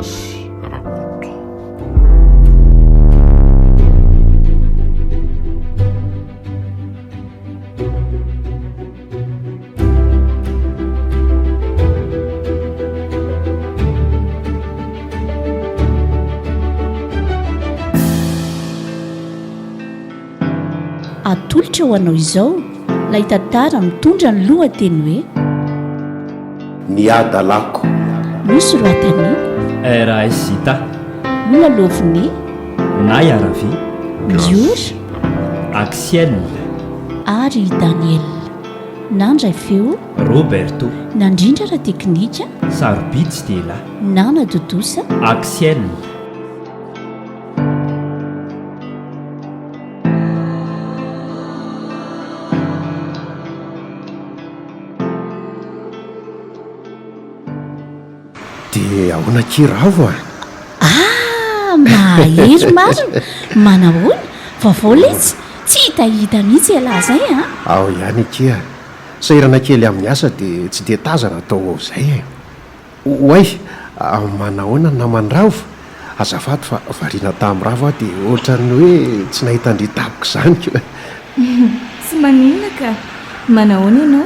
Gasy Rakoto. Atolotra ho anao izao ilay tantara mitondra ny lohateny hoe. Ny hadalako. Nosoratan'i. RAS Zita. Nolalaovin'i. Nay Aravi. Miora. Axiel. Ary i Daniel. Nandray feo. Roberto. Nandrindra ara-teknika. Sarobidy Stella. Nanatontosa. Axiel. Dia ahoana akia Ravo a? Ah! Mahery marina! Manahoana? Vaovao letsy! Tsy hitahita mihitsy ialahy izay an! Ao ihany akia. Sahirana kely amin'ny asa dia tsy dia tazana tao ho ao izay e. Oay! Manahoana naman'i Ravo? Azafady fa variana tamin'i Ravo aho dia ohatran'ny hoe tsy nahita an-dry tampoka izany ko. Tsy maninona ka! Manahoana ianao?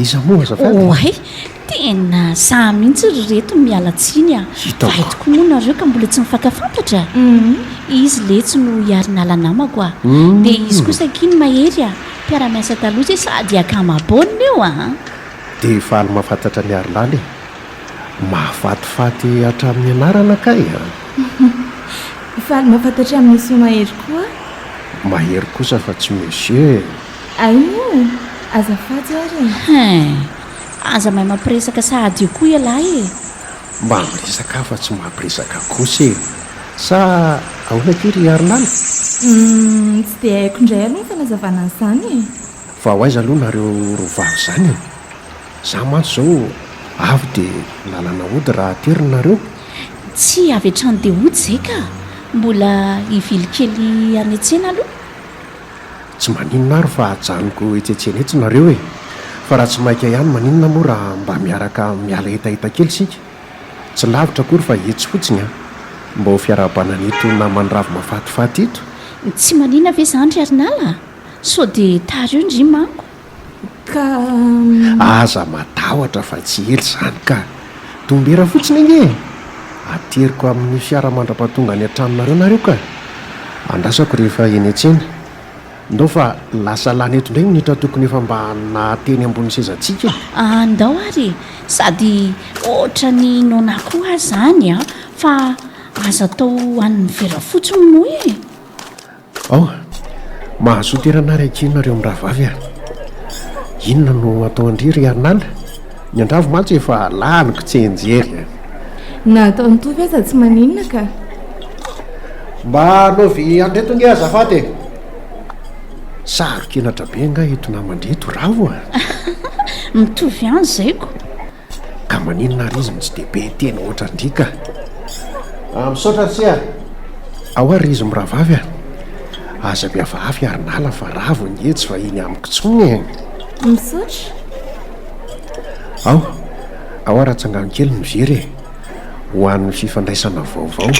Iza moa azafady? Oay! Tena sahy mihitsy ry reto miala tsiny a! Hitako. Fa hay tokoa moa nareo ka mbola tsy mifankafantatra? Izy letsy no hiarinala namako a! Dia izy kosa akia ny Mahery a! Mpiara-miasa taloha izay sady akama bonne io a! Dia faly mahafantatra an'i Harilala e! Mahafatifaty hatramin'ny anarana kay a! Faly mahafantatra an'i Monsieur Mahery koa aho. Mahery kosa fa tsy Monsieur e! Hay moa! Azafady ary e! Hein! Aza mahay mampiresaka sahady eo koa ialahy e! Mba miresaka aho fa tsy mampiresaka kosa e! Sa ahoana akia ry Harilala? Humm! Tsy dia haiko indray aloha ny fanazavana an'izany e! Fa ho aiza aloha nareo roa vavy zany e? Za mantsy zao avy de lalana hody raha ateriny nareo. Tsy avy hatrany de hody zay ka! Mbola hivily kely any an-tsena aloha. Tsy maninona ary fa ajanoko etsy an-tsena etsy nareo e! Fa raha tsy maika ihany maninona moa raha mba miaraka miala hetaheta kely isika? Tsy lavitra akory fa etsy fotsiny an! Mba ho fiarahabana an'ito naman'i Ravo mafatifaty ito. Tsy maninona ve zany ry Arinala a? Sao dia tara eo ndry manko. Ka. Aza matahotra fa tsy ela izany ka! Dombera fotsiny ange e! Ateriko amin'ny fiara mandra-pahatonga any an-tranonareo nareo ka! Andrasako rehefa eny an-tsena. Ndao fa lasa lany eto indray ny minitra tokony efa mba naha-teny ambony sezantsika e! Andao ary e! Sady ohatran'ny noana koa aho izany an! Fa aza atao hanin'ny vera fotsiny moa e! Ao, mahazoa toerana ary akia nareo mirahavavy a! Inona no atao an-dry ry Arnala? Ny an-dRavo mantsy efa laniko tsianjery a! Na atao mitovy aza tsy maninona ka! Mba anaovy an'ireto ange azafady e! Saro-kenatra be angaha ito naman-dry ito Ravo a! Mitovy ihany izay ko! Ka maninona ary izy no tsy dia be teny ohatran-dry ka? Ah, misaotra ry se a! Ao ary izy mirahavavy a! Aza mihafahafa i Arinala fa Ravo ange tsy vahiny amiko intsony e! Misaotra. Ao, ao ary atsangano kely ny vera e! Ho an'ny fifandraisana vaovao.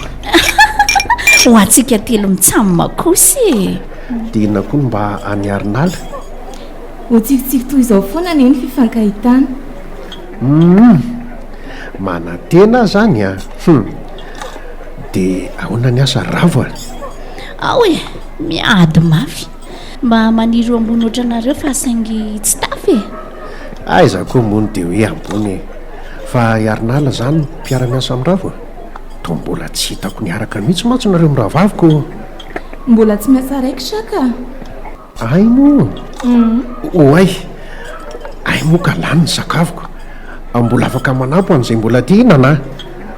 Ho antsika telo mitsam kosa e! Dia inona koa no mba an'i Arinala? Ho tsikitsiky toy izao foana anie ny fifankahitana. Humm! Manantena aho zany an! Hum! De ahoana ny asa Ravo a? Ao e! Miady mafy. Mba maniry ho ambony ohatranareo fa saingy tsy tafa e! Aiza koa moa no de hoe ambony e! Fa i Arinala zany mpiara-miasa amin'i Ravo a? Toa mbola tsy hitako niaraka mihitsy mantsy nareo mirahavavy ko! Mbola tsy miasa raikitra aho ka! Hay moa? Oay! Hay moa ka lany ny sakafoko. Mbola afaka manampy ho an'izay mbola te hihinana an!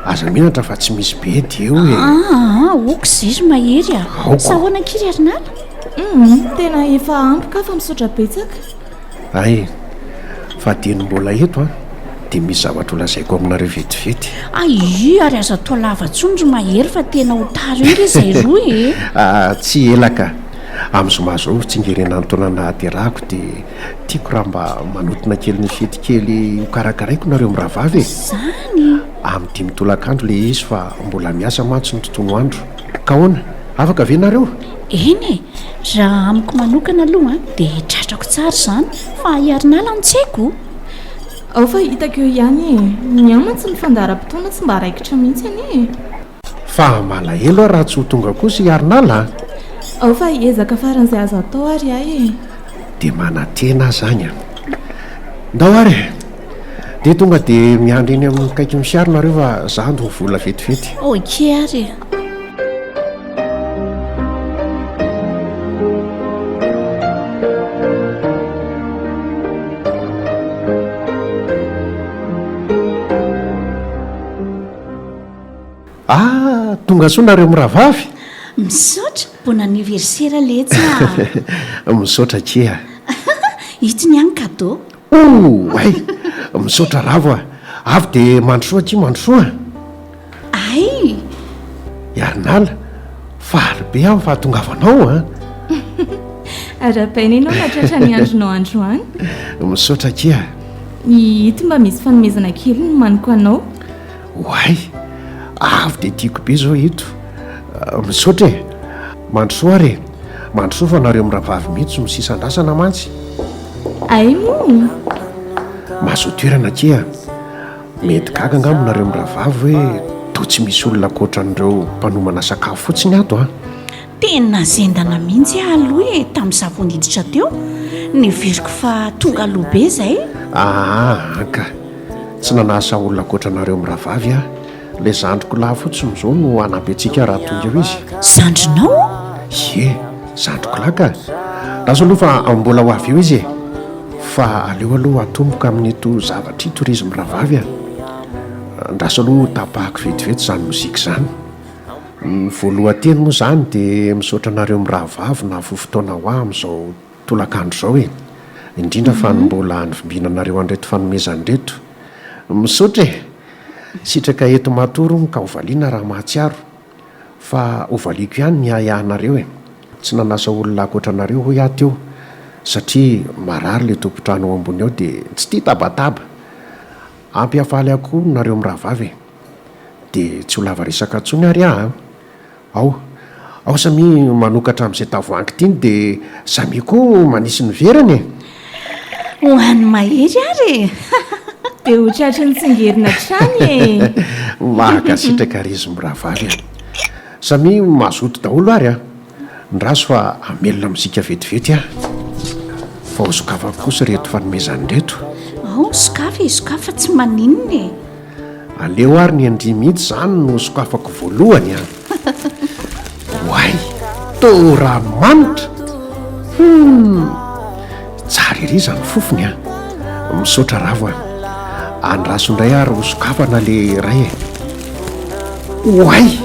Aza menatra fa tsy misy bedy eo e! Aa, ok izay ry Mahery a! Aoko. Sa ahoana akia ry Arinala? Humm, tena efa ampy ka fa misaotra betsaka. Hay, fa dieny mbola eto an, dia misy zavatra ho lazaiko aminareo vetivety. Ayy, ary aza atao lava intsony ry Mahery fa tena ho tara eo nge izay roa e! Aa, tsy ela ka! Amin'ny zoma izao tsingerenan'ny taona nahaterahako dia tiako raha mba manontona kely ny fety kely hokarakaraiko nareo mirahavavy e! Izany? Amin'ny dimy tolakandro ilay izy fa mbola miasa mantsy ny tontolo andro. Ka ahoana? Afaka ve nareo? Eny e! Raha amiko manokana aloha dia tratrako tsara izany fa i Arinala no tsy haiko. Ao fa hitako eo ihany e! Ny ahy mantsy ny fandaharam-potoana tsy mba raikitra mihitsy anie e! Fa malahelo aho raha tsy ho tonga kosa i Arinala a! Ao fa hiezaka faran'izay azo atao ary aho e! Dia manantena aho izany an! Ndao ary e! Dia tonga dia miandry eny amin'ny akaiky misiary nareo fa za handoa vola vetivety. Ok ary e! Ah, tonga soa nareo mirahavavy. Misaotra, bon anniversaire letsy ah. Misaotra akia. Ito ny ahy ny cadeau. Ouh, ay, misaotra Ravo a. Avy dia mandrosoa akia, mandrosoa. Ay! Iarinala, faly be aho amin'ny fahatongavanao an. Arahabaina ianao nahatratra ny andronao androany. Misaotra akia. Ito mba misy fanomezana kely nomaniko anao. Oay! Avy dia tiako be izao ito. Misaotra e! Mandrosoa ary e! Mandrosoa fa nareo mirahavavy mihitsy no sisa andrasana mantsy. Ay moa! Mahazoa toerana akia. Mety gaga angamba nareo mirahavavy hoe toa tsy misy olona ankoatran'ireo mpanomana sakafo fotsiny ato an! Tena zendana mihitsy aho aloha e tamin'izaho vao niditra teo. Neveriko fa tonga aloha be izay. Aa ka! Tsy nanasa olona ankoatra anareo mirahavavy aho. Ilay zandriko lahy fotsiny izao no hanampy antsika raha tonga eo izy. Zandrinao? Ie, zandriko lahy ka. Lasa aloha fa mbola ho avy eo izy e. Fa aleo aloha atomboka amin'ito zavatra ito ry izy mirahavavy a. Andraso aloha tapahako vetivety izany mozika izany. Ny voalohan-teny moa izany dia misaotra anareo mirahavavy nahafoy fotoana ho ahy amin'izao tolakandro izao e! Indrindra fa ny mbola nivimbinanareo an'ireto fanomezana ireto. Misaotra e! Sitraka eto matory hono ka hovaliana raha mahatsiaro. Fa hovaliako ihany ny ahiahinareo e! Tsy nanasa olona ankoatra anareo hoy aho teo satria marary ilay tompon-trano ao ambony ao dia tsy tia tabataba. Ampy hafaly ahy koa nareo mirahavavy e! Dia tsy ho lava resaka intsony ary aho an! Ao, ao samia manokatra amin'izay tavoahangy tiany dia samia koa manisy ny verany e! Ho an'i Mahery ary e! Dia ho tratry ny tsingerina hatrany e! Mankasitraka ry izy mirahavavy a! Samia mazoto daholo ary a! Ndraso fa hamelona mozika vetivety aho. Fa ho sokafako kosa ireto fanomezana ireto. Ao, sokafy e, sokafy fa tsy maninona e! Aleo ary ny an-dry mihitsy izany no sokafako voalohany an! Oay! Toa ranomanitra! Humm! Tsara ery izany fofony an! Misaotra Ravo an! Andraso indray ary ho sokafana le iray e! Oay!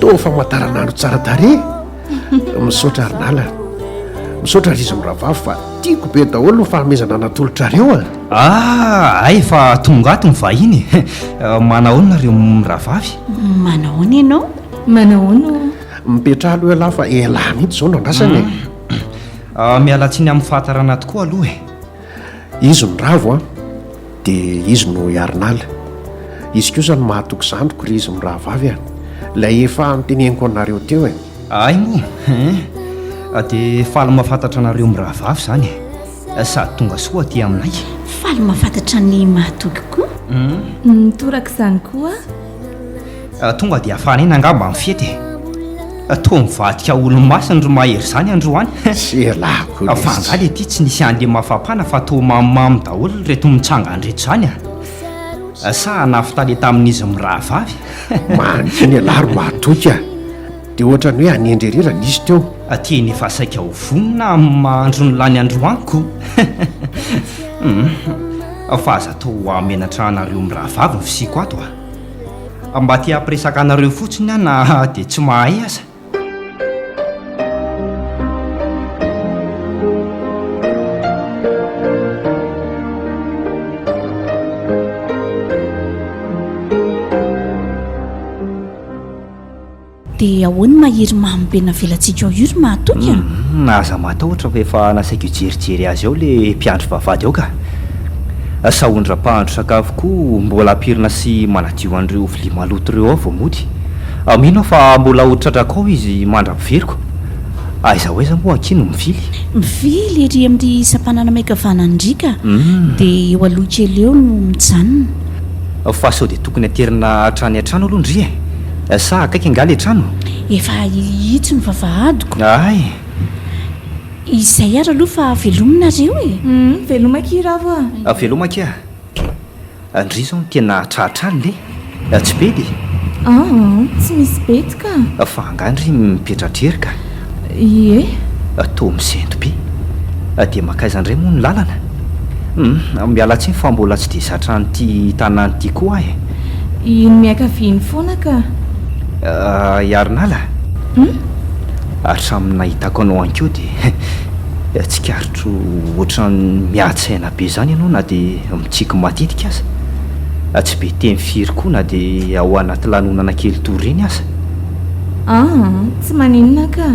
Toa famantaranandro tsara tarehy! Misaotra Arinala a! Misaotra ry izy mirahavavy fa tiako be daholo ny fanomezana natolotrareo a! Ah, hay efa tonga ato ny vahiny e! Manahoana nareo mirahavavy? Manahoana ianao? Manahoana ô? Mipetraha aloha ialahy fa elah mihitsy izao no andrasana e! Miala tsiny amin'ny fahatarana tokoa aloha e! Izy no Ravo an! Dia izy no i Arinala. Izy kosa no mahatoky zandriko ry izy mirahavavy a! Ilay efa noteneniko anareo teo e! Hay moa hein! Dia faly mahafantatra anareo mirahavavy izany e! Sady tonga soa aty aminay. Faly mahafantatra ny mahatoky koa. Toraka izany koa. Tonga dia hafanina angamba ny fety e! Toa mivadika olo-masina ry Mahery izany androany. Elah koa Fa angaha le ty tsy nisy an'le mafampana fa toa mamimamy daholo ireto mitsangana ireto izany a! Sa hanafin-tale tamin'izy mirahavavy? Mangina elah ry Mahatoky a! Dia ohatran'ny hoe hanendry ery raha nisy teo. Teny efa saika ho vonona amin'ny mahandro ny lany androany ko! Hum! Fa aza atao ho hahamenatra anareo mirahavavy ny fisiako ato a! Mba te hampiresaka anareo fotsiny aho na dia tsy mahay aza. Dia ahoana mahery mamy be navelantsika ao io ry Mahatoky a? Humm, aza matahotra fa efa nasaiko hijerijery azy ao le mpiandry vavahady ao ka. Sahondra mpahandro sakafo koa mbola ampirina sy manadio an'ireo vilia maloto ireo ao vao mody. Mino aho fa mbola ho tratrako ao izy mandra-piveriko. Aiza ho aiza moa akia no mivily? Mivily ery amin'ny sampanana miankavanan'ny riaka dia eo aloha kely eo no mijanona. Fa sao dia tokony aterina hatrany an-trano aloha ndry e? Sa akaiky angaha ilay trano? Efa itsy ny vavahadiko. Hay! Izay ary aloha fa veloma nareo e! Hum, veloma akia Ravo a! Veloma akia! Ndry izao no tena tratra alina e! Tsy bedy? Aa, tsy misy bedy ka! Fa angaha ndry mipetra-drery ka? Ie. Toa misento be. Dia mankaiza indray moa ny lalana? Hum, miala tsiny fa mbola tsy dia zatra an'ity tanàna ity koa aho e. Iny miankavia iny foana ka. I Arinala? Hum? Hatramin'ny nahitako anao ankeo dia tsikaritro ohatran'ny miady saina be izany ianao na dia mitsiky matetika aza. Tsy be teny firy koa na dia ao anaty lanonana kely toy ireny aza. Aa, tsy maninona ka.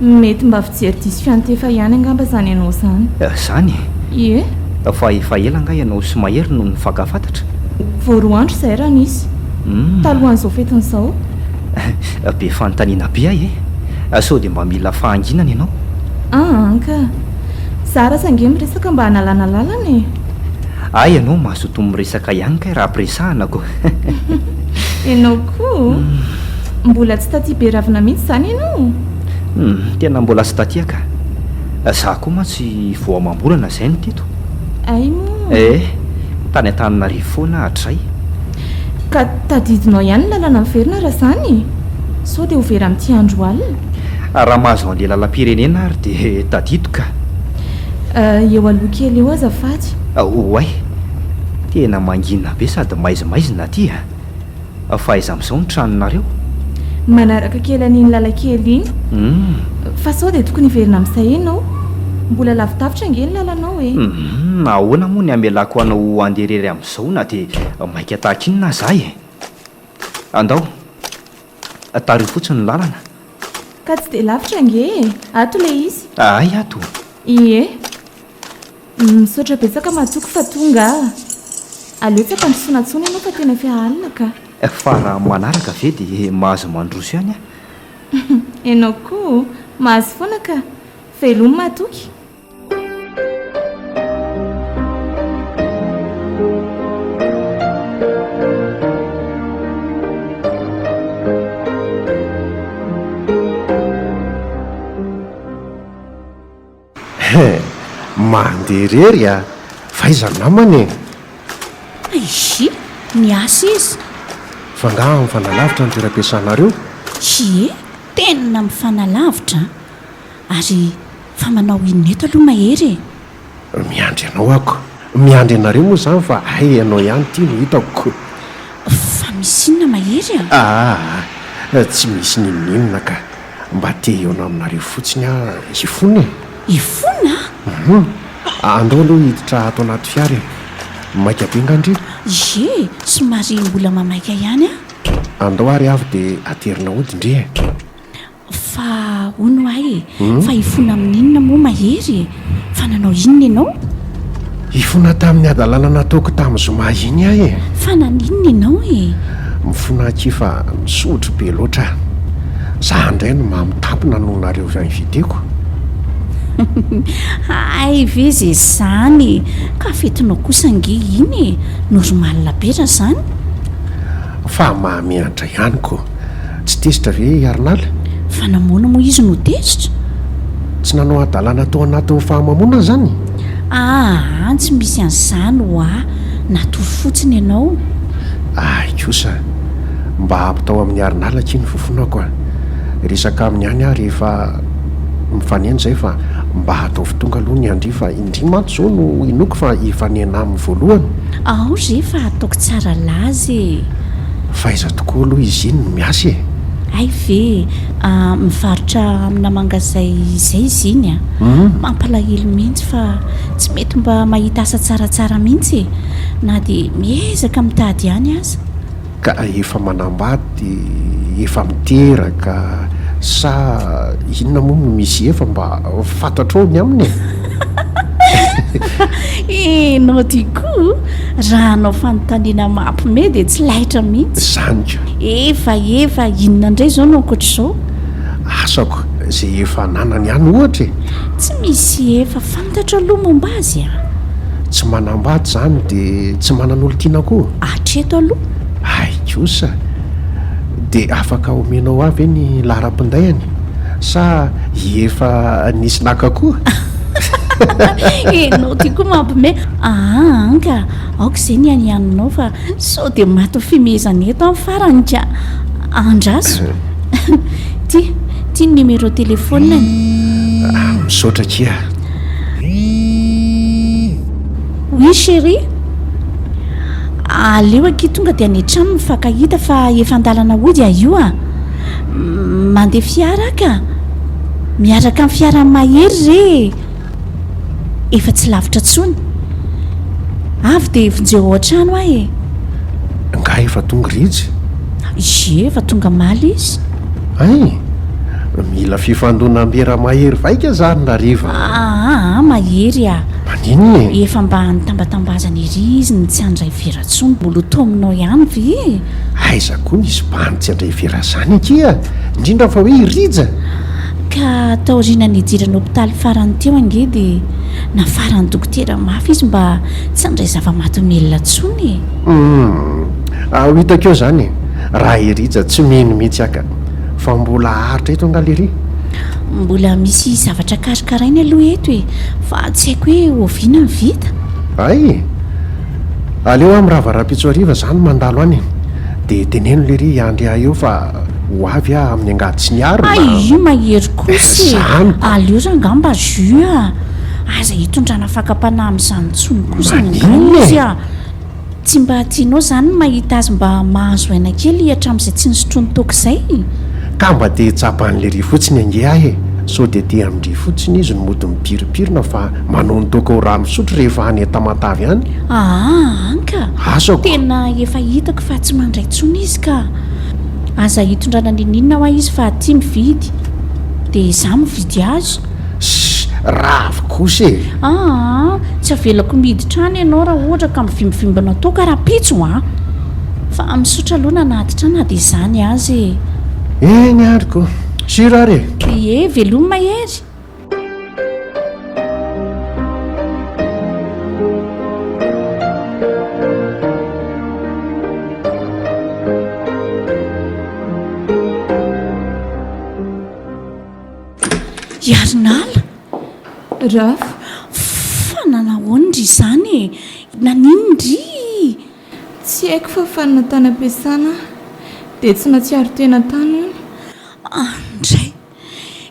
Mety mba fijery diso fiantefa ihany angamba izany ianao izany. Izany e? Ie. Fa efa ela angaha ianao sy Mahery no nifankafantatra? Vao roa andro izay raha nisy. Talohan'izao fetiny izao. Be fanontaniana be aho e! Sao dia mba mila fahanginana ianao? Aa ka. Zara aza ange miresaka mba hanalana lalana e! Hay ianao mazoto miresaka ihany kay raha ampiresahana ko! Ianao koa? Mbola tsy taty Beravina mihitsy izany ianao? Hum, tena mbola tsy taty aho ka. Za koa mantsy vao amam-bolana izay no teto. Hay moa? Eh, tany Antananarivo foana aho hatrizay. Ka tadidinao ihany ny lalana miverina raha izany e? Sao dia ho very amin'ity andro alina. Raha mahazo an'ilay lalam-pirenena ary dia tadidiko ka. Eo aloha kely eo azafady. Oay! Tena mangina be sady maizimaizina aty a! Fa aiza amin'izao ny tranonareo? Manaraka kely an'iny lalan-kely iny. Fa sao dia tokony hiverina amin'izay ianao? Mbola lavidavitra ange ny lalanao e! Humm, ahoana moa ny hamelako anao handeha irery amin'izao na dia maika tahaka inona aza aho e? Andao, tariho fotsiny ny lalana. Ka tsy dia lavitra ange e! Ato ilay izy. Hay ato? Ie. Misaotra betsaka Matoky fa tonga ah! Aleo tsy ampandrosoana intsony ianao fa tena efa alina ka. Fa raha manaraka ve dia mahazo mandroso ihany aho? Ianao koa mahazo foana ka! Veloma Matoky! He! Mandeha irery a! Fa aiza ny namana e? Hi! Miasa izy. Fa angaha mifanalavitra ny toeram-piasanareo? Ie, tena mifanalavitra an! Ary fa manao inona eto aloha Mahery e? Miandry anao ako. Miandry anareo moa izany fa hay ianao ihany ity no hitako. Fa misy inona Mahery a? Aa! Tsy misy n'inon'inona ka. Mba te hihaona aminareo fotsiny aho hifona e! Hifona? Hum! Andao aloha hiditra ato anaty fiara e! Maika be nga ndry? Ie, somary mbola mamaika ihany aho. Andao ary avy dia aterina hody ndry e! Fa hono ahy e, fa hifona amin'inona moa Mahery e? Fa nanao inona ianao? Hifona tamin'ny hadalana nataoko tamin'ny zoma iny aho e! Fa naninona ianao e? Mifona akia fa misotro be loatra aho. Za indray no mamo tampona noho nareo invité-ko. Hay ve ze zany e! Ka fetinao kosa ange iny e! Normal be raha zany. Fa mahamenatra ihany ko. Tsy tezitra ve i Arnala? Fa namoana moa izy no tezitra? Tsy nanao hadalana tao anatin'ny fahamamoana izany? Aa, tsy misy an'izany hoa, natory fotsiny ianao. Ahy kosa, mba ampitao amin'i Arnala akia ny fofonako a! Resaka aminy ihany aho rehefa mifanena izay fa mba ataovy tonga aloha ny an-dry fa indry mantsy izao no inoako fa hifanena aminy voalohany. Ao re fa ataoko tsara laza e! Fa aiza tokoa aloha izy iny no miasa e? Hay ve a, mivarotra amina mangazay izay izy iny a! Mampalahelo mihitsy fa tsy mety mba mahita asa tsaratsara mihitsy e! Na dia miezaka mitady ihany aza. Ka efa manambady, efa miteraka sa inona moa no misy efa mba fantatrao ny aminy e? Enao ty koa raha hanao fanontaniana mampime dia tsy laitra mihitsy. Zany ka. Efa efa inona indray izao no ankoatr'izao? Asako izay efa ananany ihany ohatra e! Tsy misy efa fantatro aloha momba azy a! Tsy manambady izany dia tsy manan'olon-tiana koa? Hatreto aloha. Hay kosa! Dia afaka omenao ahy ve ny laharam-pindaiany? Sa efa nisy naka koa? Enao ty koa mampime aa ka! Aoka izay ny hanihaninao fa sao dia maty ho fimehezana eto amin'ny farany ka! Andraso! Ty, ty ny numéro téléphone-ny. Misaotra akia. Oui chérie. Aleo akia tonga dia any an-trano mifankahita fa efa an-dalana hody aho io a. Mandeha fiara aho ka. Miaraka amin'ny fiaran'i Mahery re e. Efa tsy lavitra intsony. Avy dia vonjeo ao an-trano aho e. Nga efa tonga Rija? Ie, efa tonga omaly izy. Hay! Mila fifandonam-bera mahery vaika zany Rariva a! Aa Mahery a! Maninona e? Efa mba nitambatambazana ery izy ny tsy handray vera intsony, mbola ho tominao ihany ve e? Aiza koa nisy bandy tsy handray vera zany akia, indrindra fa hoe i Rija! Ka taoriana nidirany hopitaly farany teo ange dia nafaran'ny dokotera mafy izy mba tsy handray zava-mahadomelina intsony e! Humm! Ho hitako eo zany e! Raha i Rija tsy mino mihitsy aho ka! Fa mbola haharitra eto angaha lery? Mbola misy zavatra karakaraina aloha eto e, fa tsy haiko hoe oviana no vita. Hay! Aleo aho mirava rahampitso hariva zany mandalo any e! Dia teneno lery hiandry ahy eo fa ho avy aho amin'ny angady sy ny arina a! Hay io mahery kosa e! Zany ko! Aleo rangaha mba jus a! Aza itondrana fakam-panahy amin'izany intsony kosa angaha Maninona izy e? a! Tsy mba tianao izany ny mahita azy mba mahazo aina kely hatramin'izay tsy nisotroany toaka izay? Ka mba te hitsapa an'i lery fotsiny ange aho e! Sao dia te amin-dry fotsiny izy no mody mipirimpirina fa manao ny toaka ho rano fisotro rehefa any Tamatave any? Aa an ka! Asako! Tena efa hitako fa tsy mandray intsony izy ka! Aza itondrana n'inon'inona hoa izy fa aty mividy dia izaho mividy azy. Ssy! Ravo kosa e! Aa! Tsy avelako miditra any ianao raha ohatra ka mivimbivimbina toaka rahampitso a! Fa misaotra aloha nanatitra na dia izany aza e! Eny ary ko! Sur ary e! Ie, velomy Mahery! Hiarinala! Raf. Fa nanahoana ndry izany e? Naninona ndry? Tsy haiko fa fanina tany am-piasana aho dia tsy nahatsiaro tena tany hono. Andray!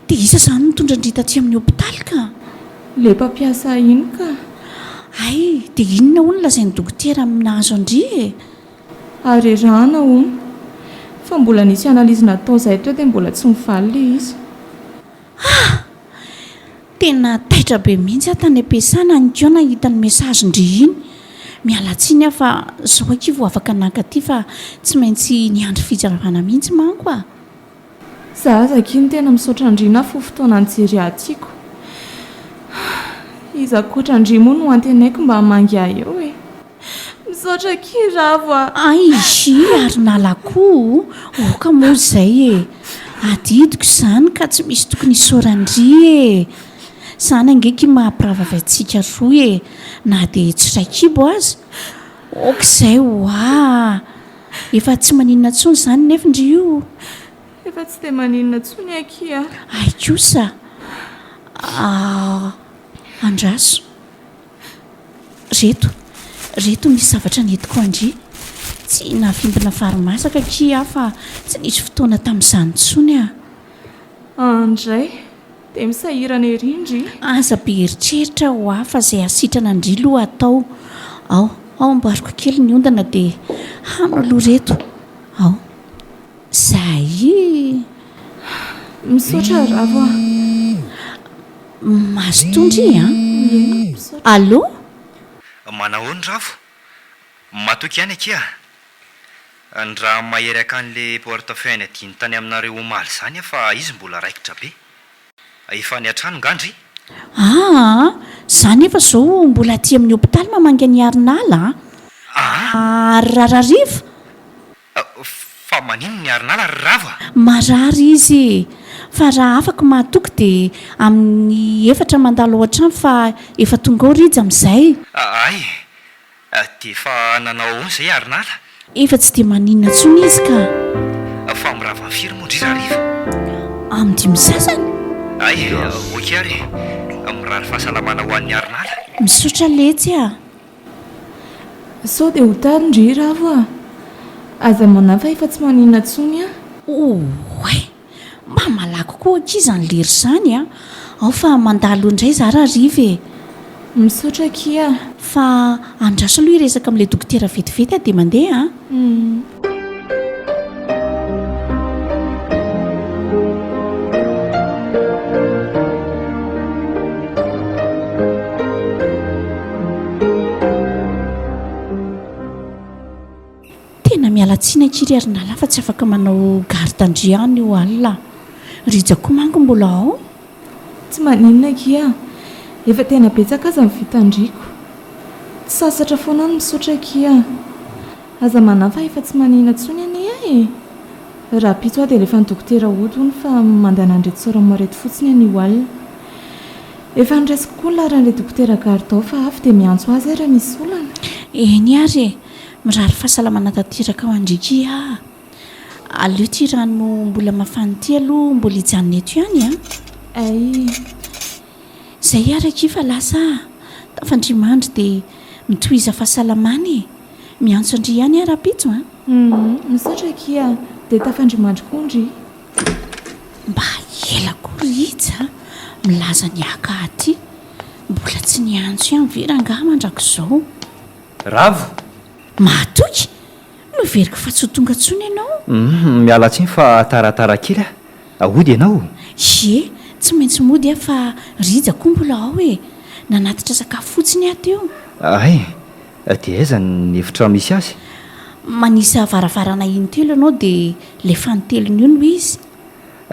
Dia iza izany nitondra an-dry taty amin'ny hopitaly ka? Ilay mpampiasa ahy iny ka. Hay! Dia inona hono lazain'ny dokotera amin'ny nahazo an-dry e? Harerahana hono. Fa mbola nisy analyse natao izay teo dia mbola tsy mivaly ilay izy. Ah! Tena taitra be mihitsy aho tany am-piasana anikeo nahita ny message-ndry iny. Miala tsiny aho fa zao akia vao afaka nankaty fa tsy maintsy niandry fijavana mihitsy manko ah. Za aza akia no tena misaotra an-dry nafo fotoana nijery ahy tiako. Iza ankoatra an-dry moa no antenaiko mba hamangy ahy eo e. Misaotra akia Ravo a! Aiii ary nalako oka moa izay e! Adidiko izany ka tsy misy tokony hisaoran-dry e! Izany ange ky maha-mpiravavy antsika roa e! Na dia tsy iray kibo aza! Ok izay ho'a! Efa tsy maninona intsony izany nefa ndry io! Efa tsy dia maninona intsony akia! Hay kosa! Ah! Andraso! Reto, reto misy zavatra nentiko an-dry. Tsy nahavimbina vary masaka akia aho fa tsy nisy fotoana tamin'izany intsony ah. Andray, dia misahirana ery ndry. Aza be eritreritra ho'a fa izay hasitrana an-dry aloha atao. Ao, ao amboariko kely ny ondana dia hano aloha reto. Ao. Zay. Misaotra Ravo a. Mazotoa ndry an! Ie, misaotra. Allô? Manahoana Ravo? Matoky ihany akia a! Ny raha mahery hakan'le portefeuille adino tany aminareo omaly izany aho fa izy mbola raikitra be. Efa any an-trano nga ndry? Aa! Za nefa zao mbola aty amin'ny hopitaly mamangy an'i Arinala a! Aa! Ary Rarariva? Fa maninona i Arinala ry Ravo a? Marary izy e! Fa raha afaka mahatoky dia amin'ny efatra mandalo ao an-trano fa efa tonga ao Rija amin'izay. Hay! Dia efa nanao ahoana izay Arinala? Efa tsy dia maninona intsony izy ka. Fa mirava amin'ny firy moa ndry rahariva? Amin'ny dimy sasany? Hay, ok ary e. Mirary fahasalamana ho an'i Arinala. Misaotra letsy a. Sao dia ho tary ndry Ravo a. Aza manahy fa efa tsy maninona intsony aho. Oay! Mba malaky koa akia izany lery izany a! Ao fa mandalo indray za rahariva e! Misaotra akia a! Fa andraso aloha hiresaka amin'ilay dokotera vetivety aho dia mandeha a! Tena miala tsiny akia ry Arinala fa tsy afaka manao garde an-dry any io alina. Rija koa manko mbola ao. Tsy maninona akia a! Efa tena betsaka aza ny vitan-driko. Tsy sasatra foana aho ny misaotra akia a! Aza manahy fa efa tsy maninona intsony anie aho e! Rahampitso aho dia alefan'ny dokotera hody hono fa mandana an'ireto sérum ireto fotsiny anio alina. Efa noraisiko koa ny laharan'ilay dokotera garde ao fa avy dia miantso azy aho raha misy olana. Eny ary e! Mirary fahasalamana tanteraka ho an-dry ki ah! Aleo ity rano mbola mafana ity aloha mbola hijanona eto ihany an! Ay! Izay ary akia fa lasa ah! Tafandria mandry dia mitohiza fahasalamana e! Miantso an-dry ihany aho rahampitso an! Humm! Misaotra akia ah! Dia tafandria mandry koa ndry! Mba ela koa ry Rija a! Milaza ny haka aty! Mbola tsy niantso ihany ve rangahy mandrakizao? Ravo! Mahatoky! Noheveriko fa tsy ho tonga intsony ianao. Humm, miala tsiny fa taratara kely aho. Hody ianao? Ie, tsy maintsy mody aho fa Rija koa mbola ao e! Nanatitra sakafo fotsiny aho teo. Hay, dia aiza ny efitra misy azy? Manisa varavarana intelo ianao dia ilay fanintelony io no izy.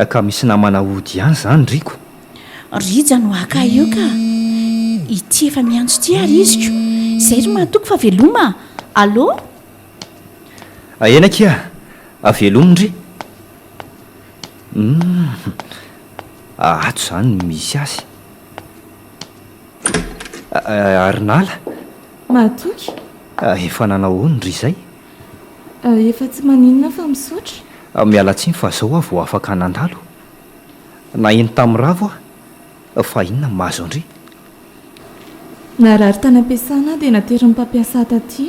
Ka misy namana hody ihany izany Riko? Rija no haka ahy eo ka! Ity efa miantso ity ary iziko! Izay ry mahatoky fa veloma a! Allô? Eny akia, veloma ndry! Humm, ato izany no misy azy. Arinala? Mahatoky? Efa nanao ahoana ndry izay? Efa tsy maninona fa misaotra. Miala tsiny fa zao aho vao afaka nandalo. Naheno tamin'i Ravo aho fa inona no mahazo an-dry? Narary tany am-piasana aho dia naterin'ny mpampiasa ahy taty.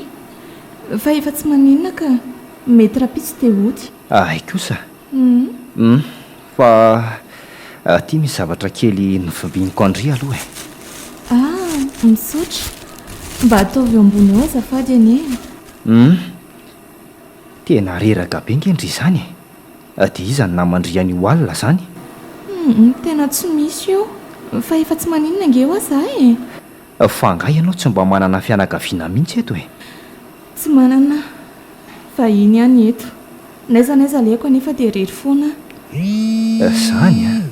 Fa efa tsy maninona ka. Mety rahampitso dia hody. Hay kosa. Hum. Fa aty misy zavatra kely novimbiniko an-dry aloha e. Ah, misaotra. Mba ataovy eo ambony eo azafady anie e. Hum. Tena reraka be nge ndry izany e. Dia iza no naman-dry an'io alina izany? Humm, tena tsy misy io. Fa efa tsy maninona ange hoa za e! Fa angaha ianao tsy mba manana fianakaviana mihitsy eto e? Tsy manana aho. Vahiny ihany eto. N'aiza n'aiza alehako anefa dia irery foana aho. Izany an!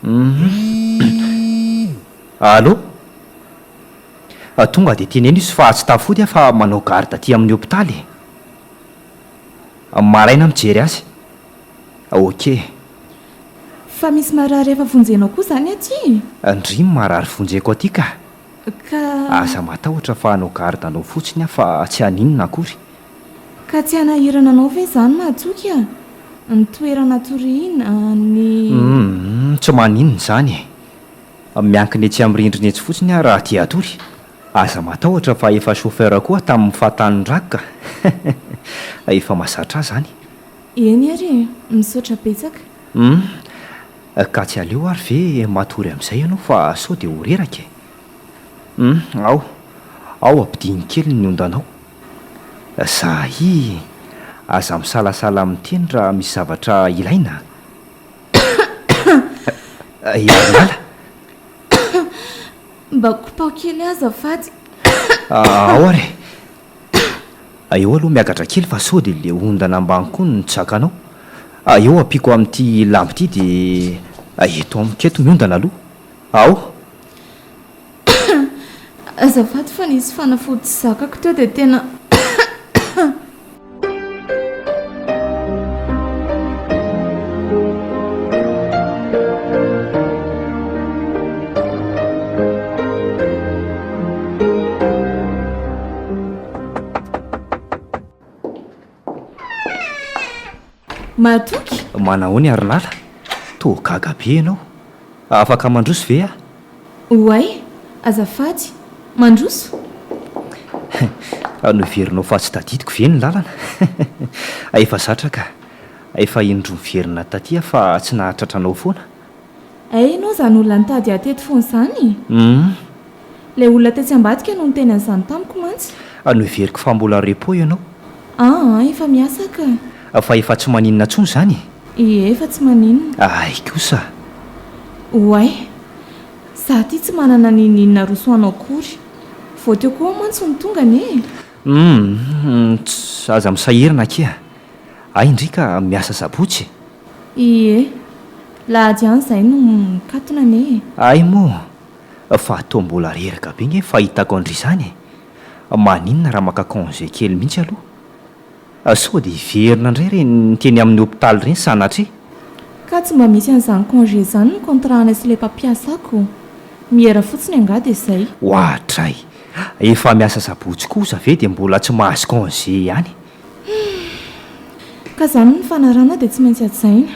Humm. Allô? Tonga dia teneno izy fa tsy tafody aho fa manao garde aty amin'ny hopitaly e! Maraina mijery azy. Ok. Fa misy marary hafa vonjenao koa zany aty? Ndry marary vonjeko aty ka. Ka. Aza matahotra fa hanao garde anao fotsiny aho fa tsy haninona akory. Ka tsy hanahirana anao ve izany Mahatoky a? Ny toerana atoriana, ny. Humm, tsy maninona izany e. Miankina etsy amin'ny rindrina etsy fotsiny aho raha te hatory. Aza matahotra fa efa chauffeur koa tamin'ny fahatan'ny rako ka! Efa mazatra ahy zany. Eny ary e! Misaotra betsaka. Hum! Ka tsy aleo ary ve matory amin'izay ianao fa sao dia ho reraka e! Hum! Ao! Ao ampidino kely ny ondanao. Zahi! Aza misalasala miteny raha misy zavatra ilaina a! Hiala! Mba kopaho kely aho azafady. Ao ary e! Eo aloha miakatra kely fa sao dia le ondana ambany koa no tsy zakanao. Eo ampiako amin'ity lamba ity dia eto amiko eto ny ondana aloha. Ao. Azafady fa nisy fanafody tsy zakako teo dia tena. Mahatoky? Manahoana i Arinala? Toa gaga be ianao. Afaka mandroso ve aho? Oay, azafady. Mandroso? Noheverinao fa tsy tadidiko ve ny lalana? Efa zatra ka. Efa indroa niverina taty aho fa tsy nahatratra anao foana. Hay ianao izany olona nitady ahy teto foana izany e! Hum. Ilay olona tetsy ambadika no niteny an'izany tamiko mantsy. Noheveriko fa mbola repos ianao. Aa, efa miasa ka. Fa efa tsy maninona intsony izany e? Ie, efa tsy maninona. Hay kosa. Oay. Za aty tsy manana n'inon'inona aroso anao akory. Vao teo koa aho mantsy no tonga anie e. Hum, aza misahirana akia. Hay ndry ka miasa sabotsy e. Ie, lahady ihany izay no mikatona anie e. Hay moa, fa toa mbola reraka be nge fahitako an-dry izany e. Maninona raha maka congé kely mihitsy aloha? Sao dia hiverina indray ireny teny amin'ny hopitaly ireny sanatria? Ka tsy mba misy an'izany congé izany ny contrat-nay sy ilay mpampiasa ako. Miera fotsiny angaha dia izay. Oadray! Efa miasa sabotsy kosa ve dia mbola tsy mahazo congé ihany? Humm! Ka izany ny nifanarahana dia tsy maintsy hajaina.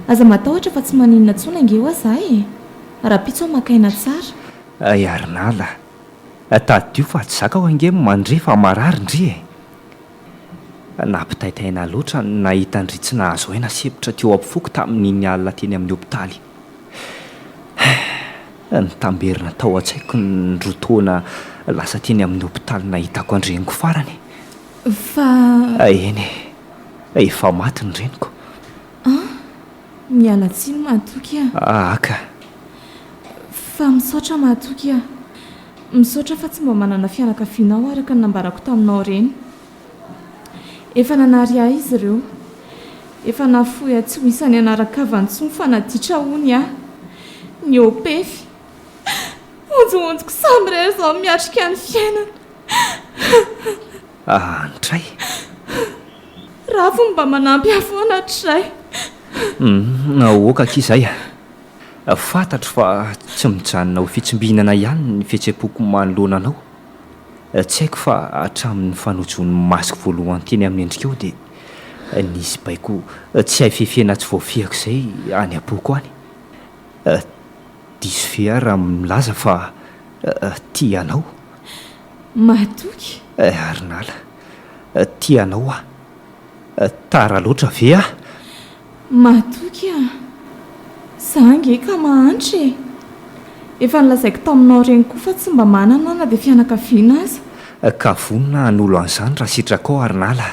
Aza matahotra fa tsy maninona intsony ange hoa za e! Rahampitso aho maka aina tsara. Ay Arinala a! Tadidio fa tsy zakako ange ny mandre fa marary ndry e! Nampitaitaina loatra ny nahita ndry tsy nahazo aina sempotra teo am-poko tamin'iny alina teny amin'ny hopitaly. Nitamberina tao an-tsaiko ny roa taona lasa teny amin'ny hopitaly nahitako an-dreniko farany. Fa. Eny e! Efa maty ny reniko. An! Miala tsiny Mahatoky a! Aka! Fa misaotra Mahatoky a! Misaotra fa tsy mba manana fianakaviana aho araka ny nambarako taminao ireny. Efa nanary ahy izy ireo. Efa nafoy ahy tsy ho isan'ny anaran-kavany intsony fa naditra hono aho. Nihoa-pefy. Honjohonjoko samirery izao miatrika ny fiainana. Andray. Ravo mba manampy ahy foana hatrizay. Humm, ok akia izay a. Fantatro fa tsy mijanona ho fitsimbinana ihany ny fihetseham-poko manoloana anao. Tsy haiko fa hatramin'ny fanojoan'ny masoko voalohany teny amin'ny endrikao dia nisy baiko tsy hay fefena tsy voafehiko izay any am-poko any. Diso ve aho raha milaza fa tia anao? Mahatoky? Arinala, tia anao aho. Tara loatra ve aho? Mahatoky aho. Za ange ka mahantra e! Efa nolazaiko taminao ireny koa fa tsy mba manana aho na dia fianakaviana aza. Ka vonona hanolo an'izany raha sitrakao Arinala.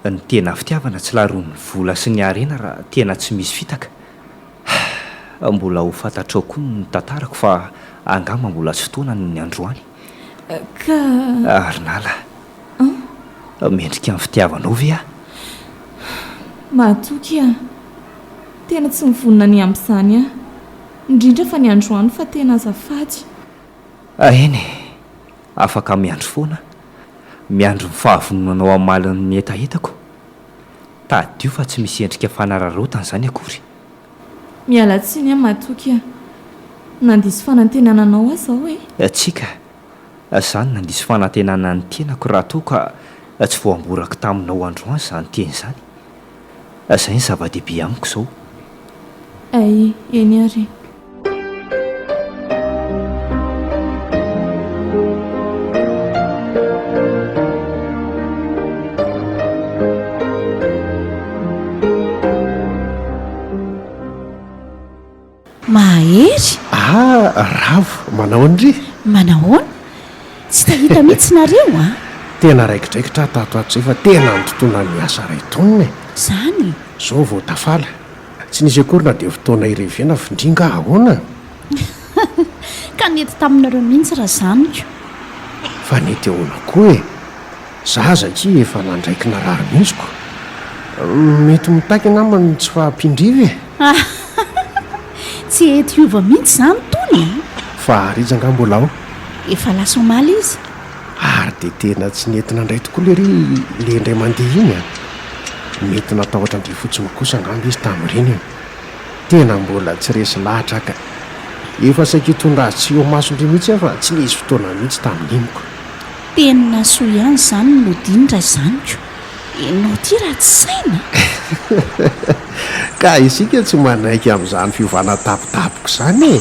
Ny tena fitiavana tsy laroin'ny vola sy ny harena raha tena tsy misy fitaka. Mbola ho fantatrao koa ny tantarako fa angamba mbola tsy fotoana ny androany. Ka. Arinala. An? Mendrika ny fitiavanao ve aho? Mahatoky aho. Tena tsy mivonona ny amin'izany aho. Indrindra fa ny androany fa tena azafady. Eny e. Afaka miandry foana aho. Miandry ny fahavononanao hamaly ny hetahetako. Tadidio fa tsy misy endrika fanararaotana izany akory. Miala tsiny aho matoky a. Nandiso fanantenana anao aho izao e. Tsia ka. Za no nandiso fanantenana ny tenako raha toa ka tsy voamborako taminao androany izany teny izany. Izay ny zava-dehibe amiko izao. Ay, eny ary e. Mahery? Ah, Ravo, manahoana ndry? Manahoana? Tsy tahita mihitsy nareo a! Tena raikidraikitra aho tato ato izay fa tena nitontona ny asa iray taonina e! Izany? Izao vao tafala. Tsy nisy akory na dia fotoana hirevena f'ndry nga ahoana? Ka nety taminareo mihitsy raha zaniko. Fa nety ahoana koa e? Za aza akia efa nandraiky narary mihitsy ko. Mety mitaky angamba ny tsy fahampian-driva e! Tsy hety hiova mihitsy izany Tony a! Fa Rija angaha mbola ao? Efa lasa omaly izy. Ary dia tena tsy nety nandray tokoa lery le indray mandeha iny a! Mety natahotra an-dry fotsiny kosa angamba izy tamin'ireny e! Tena mbola tsy resy lahatra aho ka! Efa saika hitondra azy tsy eo imasondry mihitsy aho fa tsy nisy fotoana mihitsy tamin'iny ko! Tena soa ihany izany ny nodiany raha izany ko! Ianao ity ratsy saina a! Ka isika tsy manaiky amin'izany fiovana tampotampoka izany e!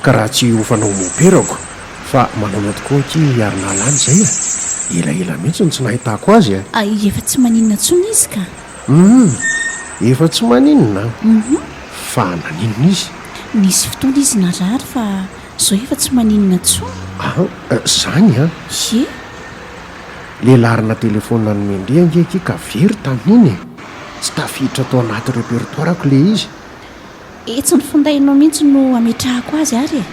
Ka raha tsy hiofana ho moperako fa manaona tokoa akia i Arinala any izay a! Elaela mihitsy no tsy nahitako azy a! Efa tsy maninona intsony izy ka! Humm! Efa tsy maninona an! Fa naninona izy? Nisy fotoana izy narary fa zao efa tsy maninona intsony. An! Zany an! Ie! Le laharana telefaonina nomendry ange akia ka very tamin'iny e! Tsy tafiditra tao anaty repertoire-ko le izy. Etsy ny findainao mihitsy no ametrahako azy ary e!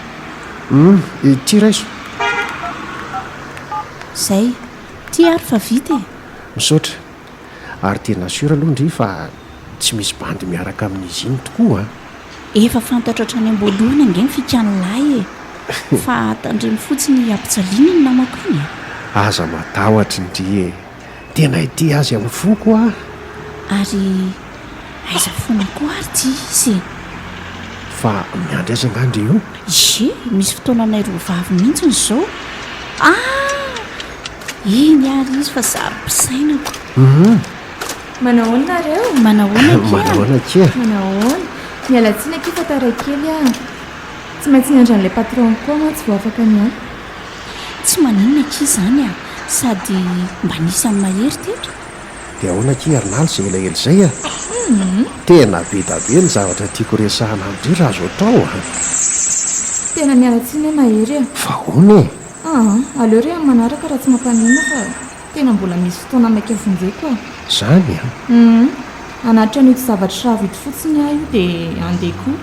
Humm! Ity raiso. Zay. Ty ary fa vita e! Misaotra. Ary tena sûr aloha ndry fa tsy misy bandy miaraka amin'izy iny tokoa an! Efa fantatro hatrany am-boalohany ange ny fikan'lahy e! Fa tandremo fotsiny hampijaliana iny namako iny e! Aza matahotra ndry e! Tena ity azy amin'ny foko ah! Ary aiza foana koa ary ity izy e? Fa miandry azy angaha ndry io? Ie, misy fotoananay roavavy mihitsy izao. Ah! Iny ary izy fa zaro-pisainako. Hum. Manahoana nareo? Manahoana akia? Manahoana akia? Manahoana? Miala tsiny akia fa taray kely aho. Tsy maintsy niandry an'ilay patron-ko koa mantsy vao afaka niala. Tsy maninona akia izany a! Sady mba nisy an'i Mahery teto. Dia ahoana akia Arnal izay elaela izay a? Tena be da be ny zavatra tiako resahana amin-dry raha azo atao a! Tena miala tsiny aho Mahery a! Fa ahoana e? Aa, aleo re amin'ny manaraka raha tsy mampaninona fa tena mbola misy fotoana maika vonjeko a! Zany an! Hum, hanatitra an'ito zavatra ravo ito fotsiny aho io dia handeha koa.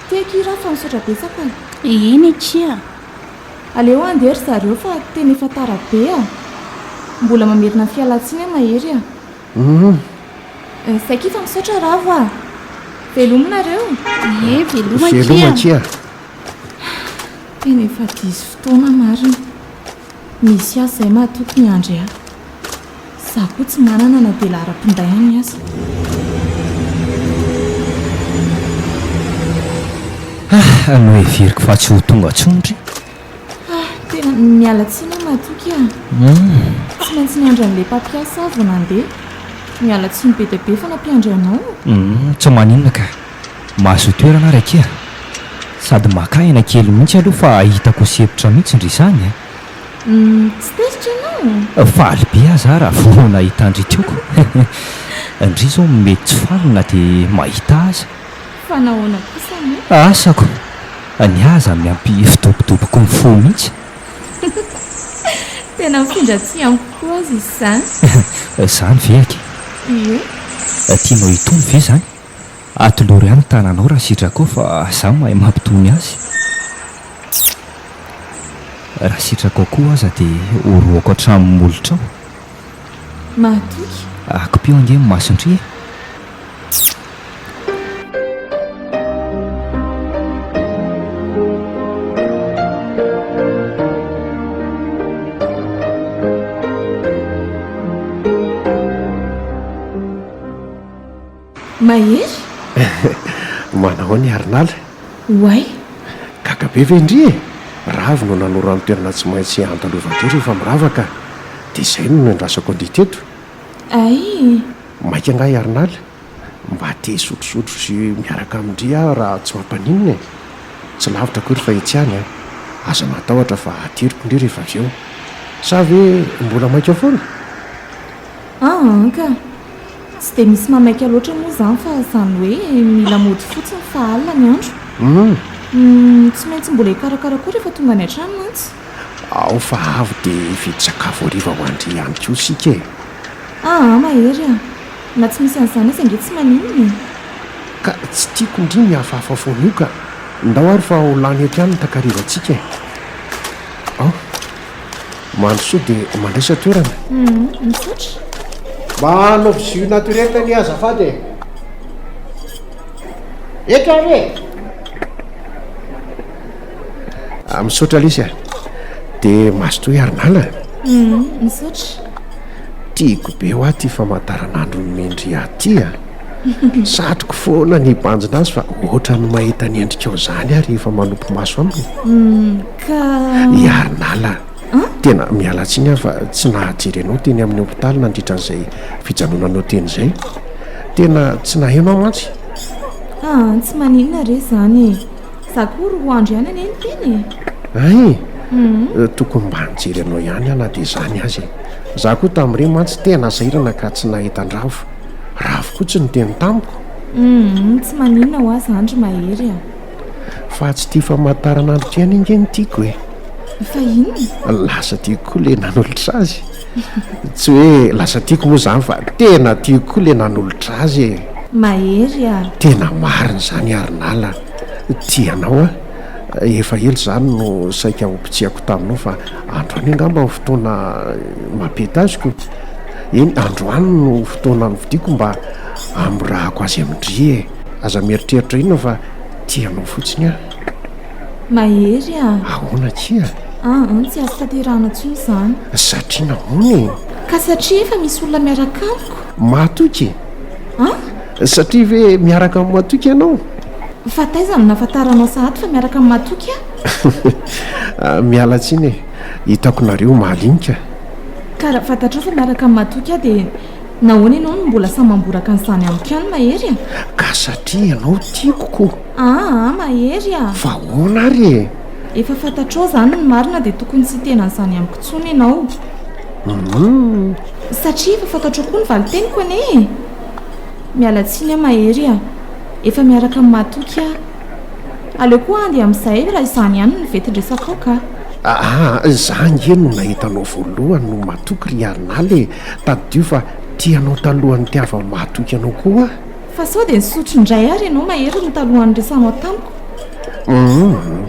Ty akia raha fa misaotra betsaka a! Eny akia! Aleo handeha ry zareo fa tena efa tara be a! Mbola mamerina ny fialan-tsiny aho Mahery a! Hum. Saika efa misaotra Ravo a! Veloma nareo! Ie, veloma akia! Veloma akia! Tena efa diso fotoana marina. Misy ahy izay mahatoky miandry ahy. Izaho koa tsy manana na dia laharam-pinday any aza. Ah, noheveriko fa tsy ho tonga intsony ry. Ah, tena miala tsiny aho mahatoky ah. Tsy maintsy niandry an'ilay mpampiasa aho vao nandeha. Miala tsiny be dia be fa nampiandry anao. Tsy maninona ka. Mahazoa toerana ary akia. Sady maka aina kely mihitsy aloha fa hitako ho sempotra mihitsy ndry izany a. Humm, tsy tezitra ianao? Faly be aho za raha vao nahita an-dry Tioko. Ndry izao mety tsy faly na dia mahita aza. Fa nahoana kosa moa? Asako! Ny ahy aza miampy fidobodoboky ny fo mihitsy. Tena mifindra aty amiko koa aza izy izany. Izany ve akia? Ie. Tianao hitony ve izany? Atolory ahy ny tananao raha sitrakao fa za mahay mampitony azy. Raha sitrakao koa aza dia orohako hatramin'ny molotrao. Mahatoky. Akipio ange ny mason-dry e. Mahery? Manahoana i Arinala? Oay! Gaga be ve ndry e? Ravo no nanoro ny toerana tsy maintsy andalovan-dry rehefa mirava ka. Dia izay no niandrasako an-dry teto. Ay! Maika angaha i Arinala? Mba te hisotrosotro jus miaraka amin-dry aho raha tsy mampaninona e! Tsy lavitra akory fa etsy ihany an! Aza matahotra fa ateriko ndry rehefa avy eo. Sa ve mbola maika foana? Aa ka! Tsy dia misy mamaika loatra moa izany fa izany hoe mila mody fotsiny fa alina ny andro. Humm. Tsy maintsy mbola hikarakara koa rehefa tonga any an-trano mantsy. Ao fa avy dia hividy sakafo hariva ho an-dry ihany koa isika e! Aa Mahery a! Na tsy misy an'izany aza ange tsy maninona e! Ka tsy tiako ndry ny hafahafa foana io ka! Ndao ary fa ho lany eto ihany ny takarivantsika e! Ao! Mandrosoa dia mandraisa toerana. Humm, misaotra. Mba anaovy jus naturel anie azafady e. Eto ary e! Ah, misaotra lesy a. Dia mazotoa i Arinala a. Humm, misaotra. Tiako be hoa ty famantaranandro nomen-dry ahy ty a. Satriko foana ny hibanjina azy fa ohatran'ny mahita ny endrikao izany aho rehefa manopy maso aminy. Humm, ka. I Arinala a. Tena miala tsiny aho fa tsy nahajery anao teny amin'ny hopitaly nandritra an'izay fijanonanao teny izay. Tena tsy naheno aho mantsy. Aa, tsy maninona re izany e. Za koa roa andro ihany anie no teny e. Hay! Tokony mba nijery anao ihany aho na dia izany aza e. Za koa tamin'ireny mantsy tena sahirana ka tsy nahita an-dRavo. Ravo koa tsy niteny tamiko. Humm, tsy maninona hoa zany ry Mahery a. Fa tsy ity famantaranandro ity ihany ange no tiako e. Fa inona? Lasa tiako koa ilay nanolotra azy. Tsy hoe lasa tiako moa izany fa tena tiako koa ilay nanolotra azy e. Mahery a. Tena marina izany Arinala. Tia anao aho. Efa ela izany no saika hopitsihako taminao fa androany angamba ny fotoana mampety azy ko. Eny, androany no fotoana novidiako mba hamorahako azy amin-dry e. Aza mieritreritra inona fa tia anao fotsiny aho. Mahery a! Ahoana akia? Aa, tsy azo tanterahana intsony izany. Satria nahoana e? Ka satria efa misy olona miaraka amiko. Mahatoky? An? Satria ve miaraka amin'i Matoky ianao? Fa taiza no nahafantaranao sahady fa miaraka amin'i Matoky aho? Miala tsiny e, hitako nareo mahalinika. Ka raha fantatrao fa miaraka amin'i Matoky aho dia nahoana ianao no mbola sahy mamboraka an'izany amiko ihany Mahery a? Ka satria ianao tiako ko. Aa Mahery a! Fa ahoana ary e? Efa fantatrao izany ny marina dia tokony tsy hiteny an'izany amiko intsony ianao. Humm. Satria efa fantatrao koa ny valin-teniko anie e! Miala tsiny aho Mahery a! Efa miaraka amin'i Mahatoky aho. Aleo koa handeha amin'izay raha izany ihany no ventin-dresakao ka. Aa, za ange no nahita anao voalohany no matoky ry Arinala e! Tadidio fa tia anao talohan'ny nitiavan'i Mahatoky anao koa aho. Fa sao dia nisotro indray ary ianao Mahery no talohan'ny niresahanao tamiko? Humm,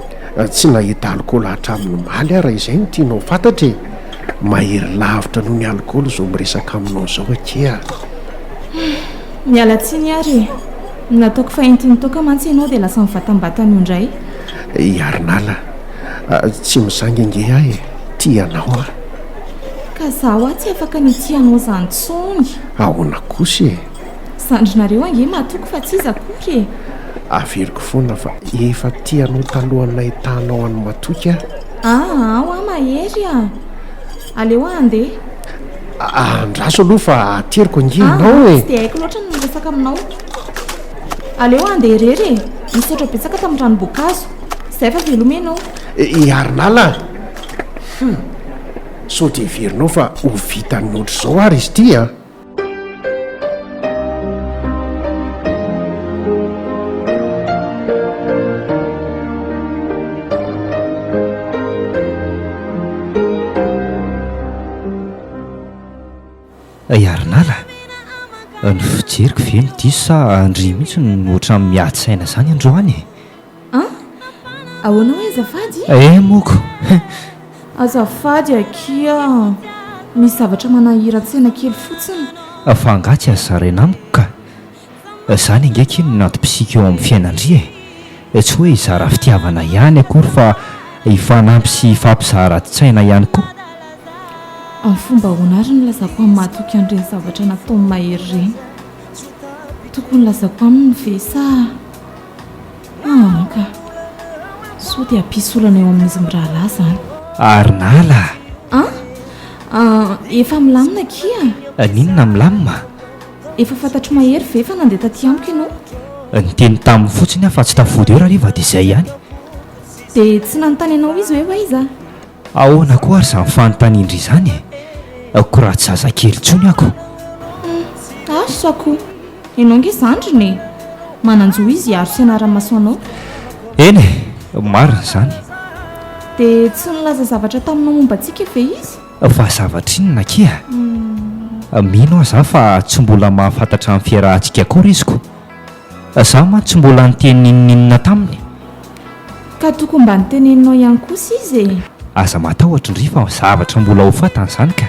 tsy nahita alikaola hatramin'ny omaly aho raha izay no tianao ho fantatra e! Mahery lavitra noho ny alikaola izao miresaka aminao izao akia. Humm, miala tsiny ary e! Nataoko fa entin'ny toaka mantsy ianao dia lasa mivatambatana io indray. I Arinala, tsy misangy ange aho e! Tia anao aho. Ka za hoa tsy afaka ny hitia anao izany intsony. Ahoana kosa e? Zandrinareo ange mahatoky fa tsy iza akory e! Averiko foana fa efa tia anao talohan'ny nahitanao an'i Matoky aho. Aa hoa Mahery a! Aleo aho handeha. Andraso aloha fa ateriko ange ianao e! Aa tsy dia haiko loatra ny miresaka aminao. Aleo aho handeha irery e! Misaotra betsaka tamin'ny ranom-boankazo. Izay fa veloma ianao. I Arinala a! Hum! Sao dia heverinao fa ho vitan'ny ohatr'izao ary izy ity a! I Arinala, ny fijeriko ve no diso sa ndry mihitsy no ohatran'ny miady saina izany androany e? An? Ahoana hoe azafady? Eh moko! Azafady akia a! Misy zavatra manahiran-tsaina kely fotsiny. Fa angaha tsy azo zaraina amiko ka? Zany ange akia no antom-pisiako eo amin'ny fiainan-dry e! Tsy hoe hizara fitiavana ihany akory fa hifanampy sy hifampizara adin-tsaina ihany koa. Amin'ny fomba ahoana ary no nilazako amin'i Mahatoky an'ireny zavatra nataon'i Mahery ireny? Tokony nilazako aminy ve sa. Aa ka! Sao dia hampisy olana eo amin'izy mirahalahy izany. Arinala a! An? Efa milamina akia a! N'inona milamina? Efa fantatr'i Mahery ve fa nandeha taty amiko ianao? Niteny taminy fotsiny aho fa tsy tafody eo rahariva dia izay ihany. Dia tsy nanontany anao izy hoe ho aiza? Ahoana koa ary izany fanontanian-dry izany e? Ko raha tsy zazakely intsony aho ko! Hum, asa ko! Ianao ange zandriny e! Manan-jo izy hiaro sy hanara-maso anao. Eny e! Marina izany. Dia tsy nilaza zavatra taminao momba antsika ve izy? Fa zavatra inona akia? Mino aho za fa tsy mbola mahafantatra ny fiarahantsika akory izy ko! Za mantsy tsy mbola niteny n'inon'inona taminy. Ka tokony mba noteneninao ihany kosa izy e! Aza matahotra ndry fa zavatra mbola ho fantany izany ka.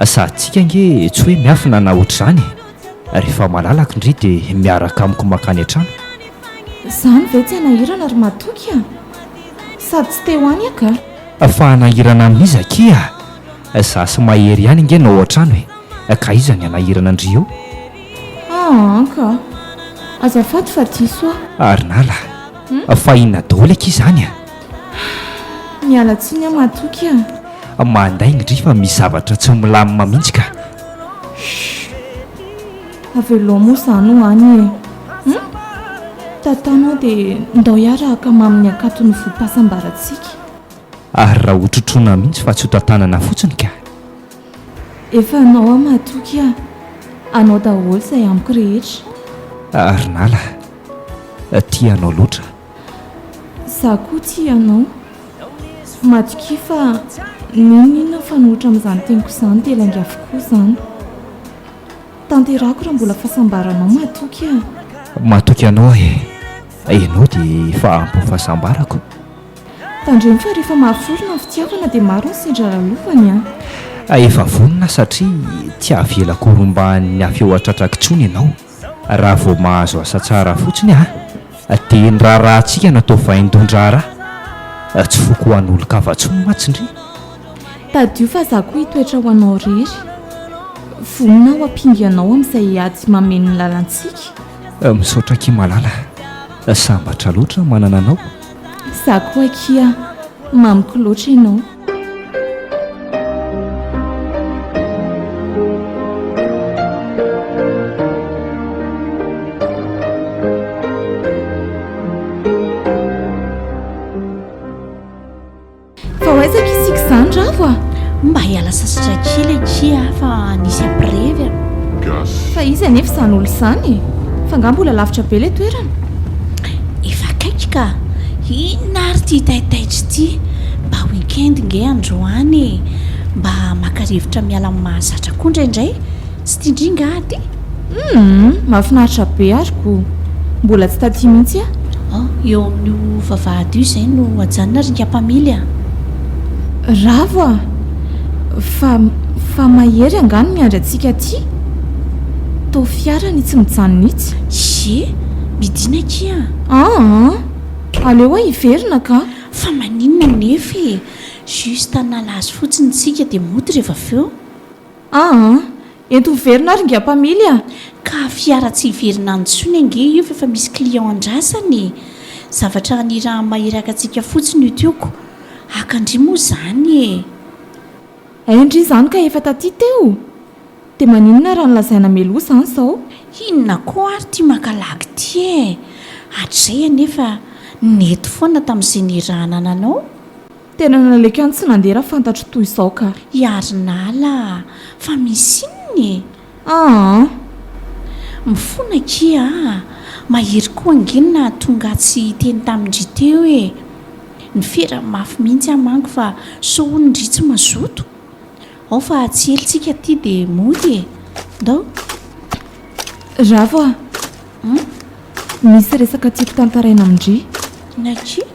Sady tsika ange tsy hoe miafina na ohatr'izany e. Rehefa malalaka ndry dia miaraka amiko mankany an-trano. Izany ve tsy hanahirana ry Matoky a? Sady tsy te ho any aho ka. Fa hanahirana amin'iza akia? Za sy Mahery ihany ange no ao an-trano e. Ka iza ny hanahirana ndry eo? Aa ka! Azafady fa diso aho. Arinala, fa inona daholo akia izany a? Miala tsiny aho Matoky a! Mandainga ndry fa misy zavatra tsy milamina mihitsy ka! Chut! Avelao moa izany ho any e! Hum! Tantano aho dia ndao hiarahaka mamin'ny ankaton'ny vohim-pahasambarantsika. Ary raha hotrotroina mihitsy fa tsy hotantanana fotsiny ka! Efa anao aho Matoky a! Anao daholo izay amiko rehetra. Arinala, tia anao loatra. Za koa tia anao. Matokia fa n'inon'inona mifanohitra amin'izany teniko izany dia lainga avokoa izany. Tanterako raha mbola fahasambaranao Matoky a! Matoky anao aho e! Ianao dia efa ampy ny fahasambarako. Tandremo fa rehefa mahaforona ny fitiavana dia maro ny sendra lalovany an! Efa vonona aho satria tsy avelako ho rombahan'ny afo eo an-tratrako intsony ianao. Raha vao mahazo asa tsara fotsiny aho dia ny raharahantsika no atao vaindohan-draharaha. Tsy foko ho an'olon-kafa intsony mantsy ndry. Tadidio fa izaho koa hitoetra ho anao irery. Vonona aho hampinga anao amin'izay ady mameno ny lalantsika. Misaotra akia malala. Sambatra loatra manana anao. Za koa akia, mamiko loatra ianao. Fa ho aiza akia isika izany Ravo a? Mba hiala sasatra kely akia fa nisy hampirevy a. Fa iza anefa izany olona izany e? Fa angaha mbola lavitra be ilay toerana? Efa akaiky ka! Inona ary ity taitaitra ity? Mba week-end nge androany e! Mba maka rivotra miala amin'ny mahazatra koa indraindray. Tsy tian-dry nga aty? Humm! Mahafinaritra be ary ko! Mbola tsy taty mihitsy aho. Oh, eo amin'io vavahady io izay no ajanona ry Ingampamily a! Ravo a! Fa, fa Mahery angaha no miandry antsika aty? Toa fiara ny tsy mijanona itsy. Ie, midina akia a! Aa! Aleo aho hiverina ka! Fa maninona anefa e! Juste hanala azy fotsiny tsika dia mody rehefa avy eo. Aa! Ento miverina ary ingahy mpamily a! Ka fiara tsy hiverina any intsony ange io fa efa misy client andrasana e! Zavatra hanirahan'i Mahery haka antsika fotsiny io tioko haka an-dry moa izany e! Hay ndry izany ka efa taty teo? Dia maninona raha nolazaina mialoha izany izao? Inona koa ary ity maka lagy ity e! Hatrizay anefa nety foana tamin'izay nirahana nanao. Tena naleoko ihany tsy nandeha raha fantatro toy izao ka. I Arinala a! Fa misy inona e? Aa! Mifona akia a! Mahery koa ange ny nahatonga ahy tsy hiteny tamin-dry teo e! Nifera mafy mihitsy aho manko fa sao hono ndry tsy mazoto. Ao fa tsy ela tsika aty dia mody e! Ndao! Ravo a! Hum? Misy resaka tiako tantaraina amin-dry. Inona akia?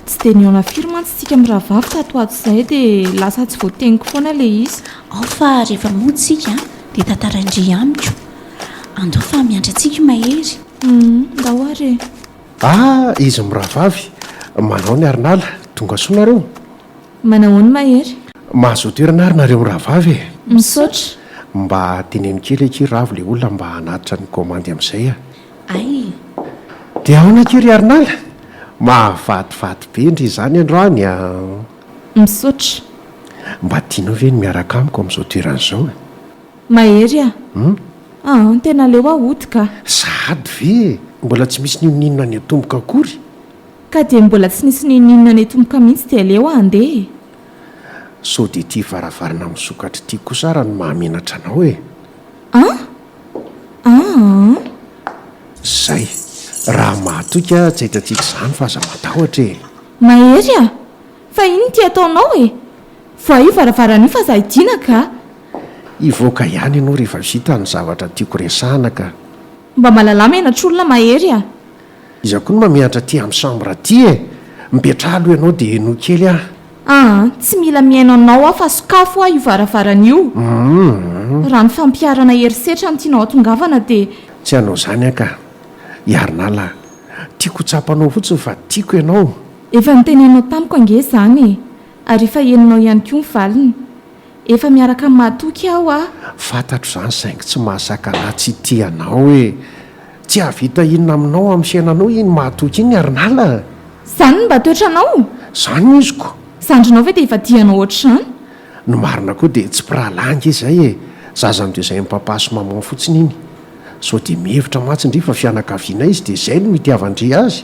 Tsy dia nihaona firy mantsy isika mirahavavy tato ho ato izay dia lasa tsy voateniko foana ilay izy. Ao fa rehefa mody isika dia tantarain-dry amiko. Andao fa miandry antsika i Mahery. Hum, ndao ary e. Ah, izy mirahavavy. Manao ny arinala. Tonga soa nareo. Manahoana Mahery? Mahazoa toerana ary nareo mirahavavy e. Misaotra. Mba teneno kely akia Ravo le olona mba hanatitra ny kaomandy amin'izay a. Ay! Dia ahoana akia ry Arinala? Mahavadivaty be ndry izany androany a! Misaotra. Mba tianao ve ny miaraka amiko amin'izao toerana izao e? Mahery a! Hum? Aa, tena aleo aho hody ka! Sahady ve e? Mbola tsy misy n'inon'inona niatomboka akory? Ka dia mbola tsy nisy n'inon'inona niatomboka mihitsy dia aleo aho handeha e! Sao dia ity varavarana misokatra ity kosa ara no mahamenatra anao e? An? Aa! Zay. Raha mahatoky aho tsy ahitantsika izany fa aza matahotra e! Mahery a! Fa inona ity ataonao e? Vohay io varavarana io fa aza hidiana ka! Hivoaka ihany ianao rehefa vita ny zavatra tiako resahana ka! Mba malalà menatr'olona Mahery a! Iza koa no mameatra aty amin'ny chambre aty e! Mipetraha aloha ianao dia henoy kely aho. Aa, tsy mila mihaino anao aho fa sokafo hoa io varavarana io. Raha ny fampiharana herisetra no tianao hatongavana dia. Tsy hanao izany aho ka. Hiarinala a. Tiako ho tsapanao fotsiny fa tiako ianao. Efa noteneninao tamiko ange izany e! Ary efa henonao ihany koa ny valiny. Efa miaraka amin'ny mahatoky aho a! Fantatro izany saingy tsy mahasakana ahy tsy hitia anao e! Tsy hahavita inona aminao amin'ny fiainanao iny mahatoky iny Arinala a! Izany no mba toetranao? Izany no iziko! Zandrinao ve dia efa tia anao ohatr'izany? Ny marina koa dia tsy mpirahalahy ange izay e! Zaza notezain'i papa sy maman fotsiny iny. Sao dia mihevitra mantsy ndry fa fianakavianay izy dia izay no itiavan-dry azy?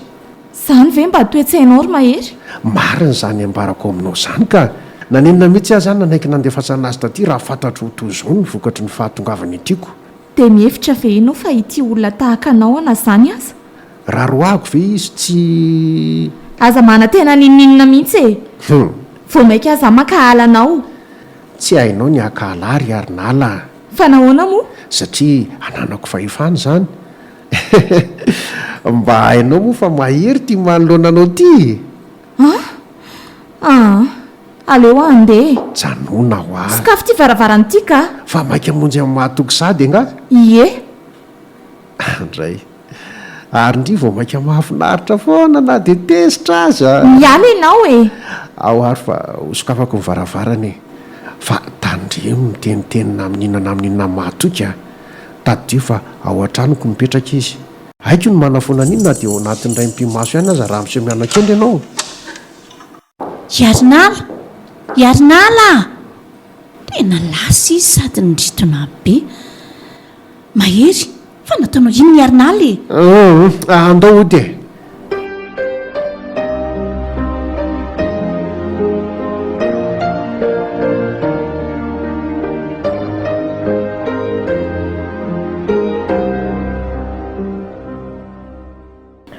Zany ve mba toe-tsainao ry Mahery? Marina izany ambarako aminao izany ka! Nanenina mihitsy aza aho nanaiky nandefasana azy taty raha fantatro ho toy izao ny vokatry ny fahatongavany etiako. Dia mihevitra ve ianao fa ity olona tahaka anao aho na izany aza? Raha roahako ve izy tsy. Aza manantena n'inon'inona mihitsy e! Hum! Vao mainka aza mankahala anao. Tsy hainao ny hankahala ahy ry Arinala a! Fa nahoana moa? Satria ananako fahefana izany. Mba hainao moa fa mahery ity manoloana anao ity e! An! An! Aleo aho handeha e! Janona hoa! Sokafy ity varavarana ity ka! Fa maika hamonjy an'i Mahatoky sahady angaha? Ie! Andray! Ary ndry vao maika mahafinaritra foana na dia tezitra aza! Miala ianao e! Ao ary fa hosokafako ny varavarana e! Fa tandremo miteniteny na amin'inona na amin'inona amin'i Mahatoky a! Tadidio fa ao an-tranoko mipetraka izy. Haiko ny manafoana an'iny na dia ao anatin'ny iray mipi-maso ihany aza raha miseho miana-kendry ianao. Hiarinala! Hiarinala a! Tena lasa izy sady nidritona be. Mahery, fa nataonao inona Hiarinala e? Humm, andao hody e!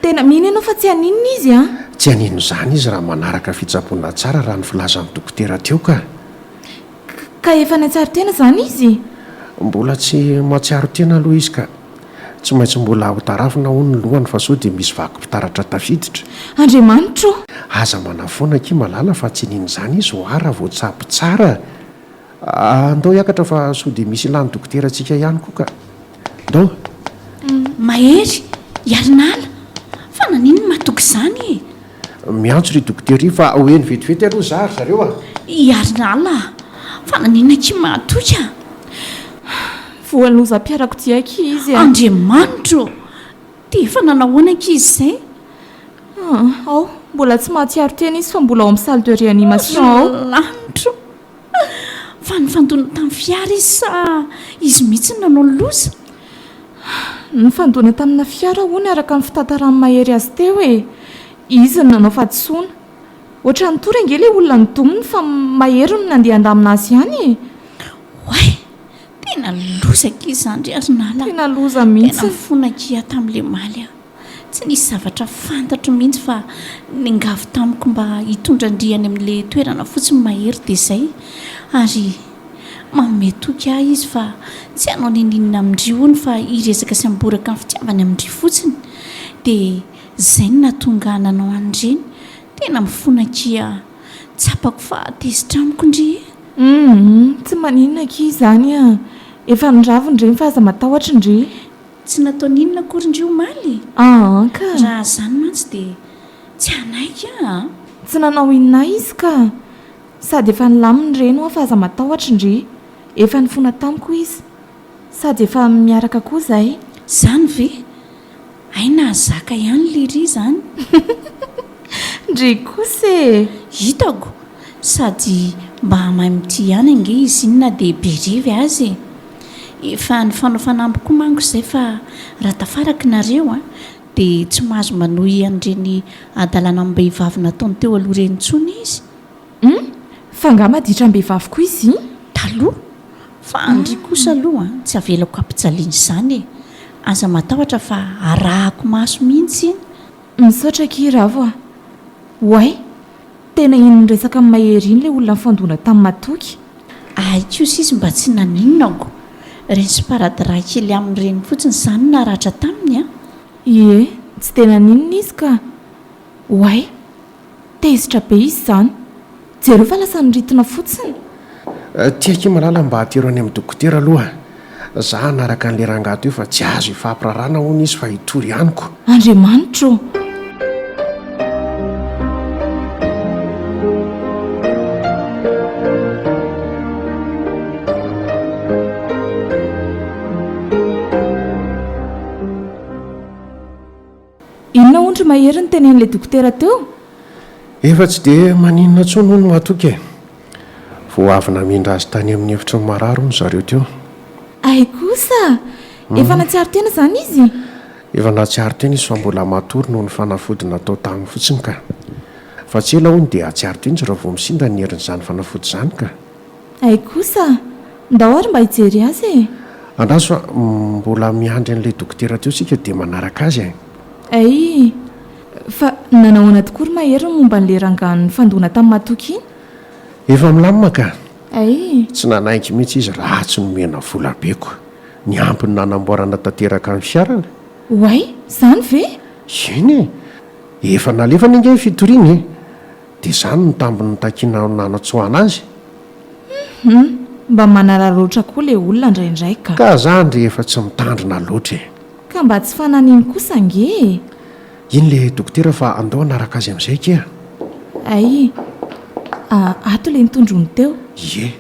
Tena mino ianao fa tsy haninona izy an? Tsy haninona izany izy raha manaraka fitsaboana tsara raha ny filazan'ny dokotera teo ka. Ka efa nahatsiaro tena izany izy? Mbola tsy mahatsiaro tena aloha izy ka. Tsy maintsy mbola ho tarafina hono ny lohany fa sao dia misy vakim-pitaratra tafiditra. Andriamanitra o! Aza manafoana akia Malala fa tsy nino izany izy hoa raha vao tsabo tsara. Andao hiakatra fa sao dia misy ilàn'ny dokotera antsika ihany koa ka. Ndao. Mahery, Hiarinala, fa naninona matoky izany e? Miantso ry dokotera ry fa ho eny vetivety aloha za ry zareo a! Hiarinala, fa naninona akia matoky a? Voan'ny lozam-piarakodia akia izy a! Andriamanitro ô! Dia efa nanao ahoana akia izy izay? Aa, ao, mbola tsy mahatsiaro tena izy fa mbola ao amin'ny salle de réanimation ao. Ry lanitro! Fa nifandona tamin'ny fiara izy sa izy mihitsy no nanao ny loza? Nifandona tamina fiara hono araka ny fitantaran'i Mahery azy teo e! Izy no nanao fahadisoana. Ohatran'ny tory ange ilay olona nodominy fa Mahery no nandeha handamina azy ihany e! Oay! Tena loza akia izany ry Arinala a! Tena loza mihitsy. Tena mifona akia tamin'ilay omaly aho. Tsy nisy zavatra fantatro mihitsy fa niangavy tamiko mba hitondra an-dry any amin'ilay toerana fotsiny Mahery dia izay. Ary manome toky ahy izy fa tsy hanao n'inon'inona amin-dry hono fa hiresaka sy hamboraka ny fitiavany amin-dry fotsiny. Dia izay no nahatonga ahy nanao an'ireny. Tena mifona akia. Tsapako fa tezitra amiko ndry e. Humm, tsy maninona akia izany a! Efa niravona ireny fa aza matahotra ndry. Tsy nataony inona akory ndry omaly e! Aa ka! Raha izany mantsy dia tsy hanaiky aho a! Tsy nanao inona ahy izy ka! Sady efa nilamina ireny hoa fa aza matahotra ndry. Efa nifona tamiko izy. Sady efa miaraka koa izay. Izany ve? Hay nahazaka ihany lery izany. Ndry kosa e! Hitako! Sady mba mahay mitia ihany ange izy iny na dia be revy aza e! Efa nifanao fanamby koa manko izay fa raha tafaraka nareo an, dia tsy mahazo manohy an'ireny hadalana amim-behivavy nataony teo aloha ireny intsony izy. Hum! Fa angaha maditra am-behivavy koa izy iny? Taloha! Fa an-dry kosa aloha an, tsy avelako hampijaliana izany e! Aza matahotra fa arahako maso mihitsy iny. Misaotra akia Ravo a! Oay! Tena iny niresaka amin'i Mahery iny ilay olona nifandona tamin'i Matoky. Ahy kosa izy mba tsy naninona ko! Ireny sparadrap kely aminy ireny fotsiny izany no naratra taminy an! Ie, tsy dia naninona izy ka! Oay! Tezitra be izy izany. Jereo fa lasa niritina fotsiny. Ty akia malala mba atero any amin'ny dokotera aloha. Za hanaraka an'le rangahy teo fa tsy azo ifampirarahana hono izy fa hitory amiko. Andriamanitra ô! Inona hono ry Mahery no tenenin'ilay dokotera teo? Efa tsy dia maninona intsony hono Matoky e! Vao avy namindra azy tany amin'ny efitry ny marary hono zareo teo. Hay kosa! Efa nahatsiaro tena izany izy? Efa nahatsiaro tena izy fa mbola matory noho ny fanafody natao taminy fotsiny ka. Fa tsy ela hono dia hahatsiaro tena izy raha vao misinda ny herin'izany fanafody izany ka. Hay kosa! Ndao ary mba hijery azy e! Andraso fa mbola miandry an'ilay dokotera teo isika dia manaraka azy e! Hay! Fa nanahoana tokoa ry Mahery ny momba an'ilay rangahy nifandona tamin'i Matoky iny? Efa milamina ka! Hay! Tsy nanaiky mihitsy izy raha tsy nomena vola be ko! Niampy ny nanamboarana tanteraka ny fiarany. Oay! Izany ve? Eny e! Efa nalefany ange ny fitoriana e! Dia izany no tambiny nitakiana nanatsoahana azy? Hum! Mba manararaotra koa ilay olona indraindray ka! Ka zany rehefa tsy mitandrina loatra e! Ka mba tsy fananino kosa ange e! Iny le dokotera fa andao hanaraka azy amin'izay akia. Hay! Ato ilay nitondrony teo. Ie.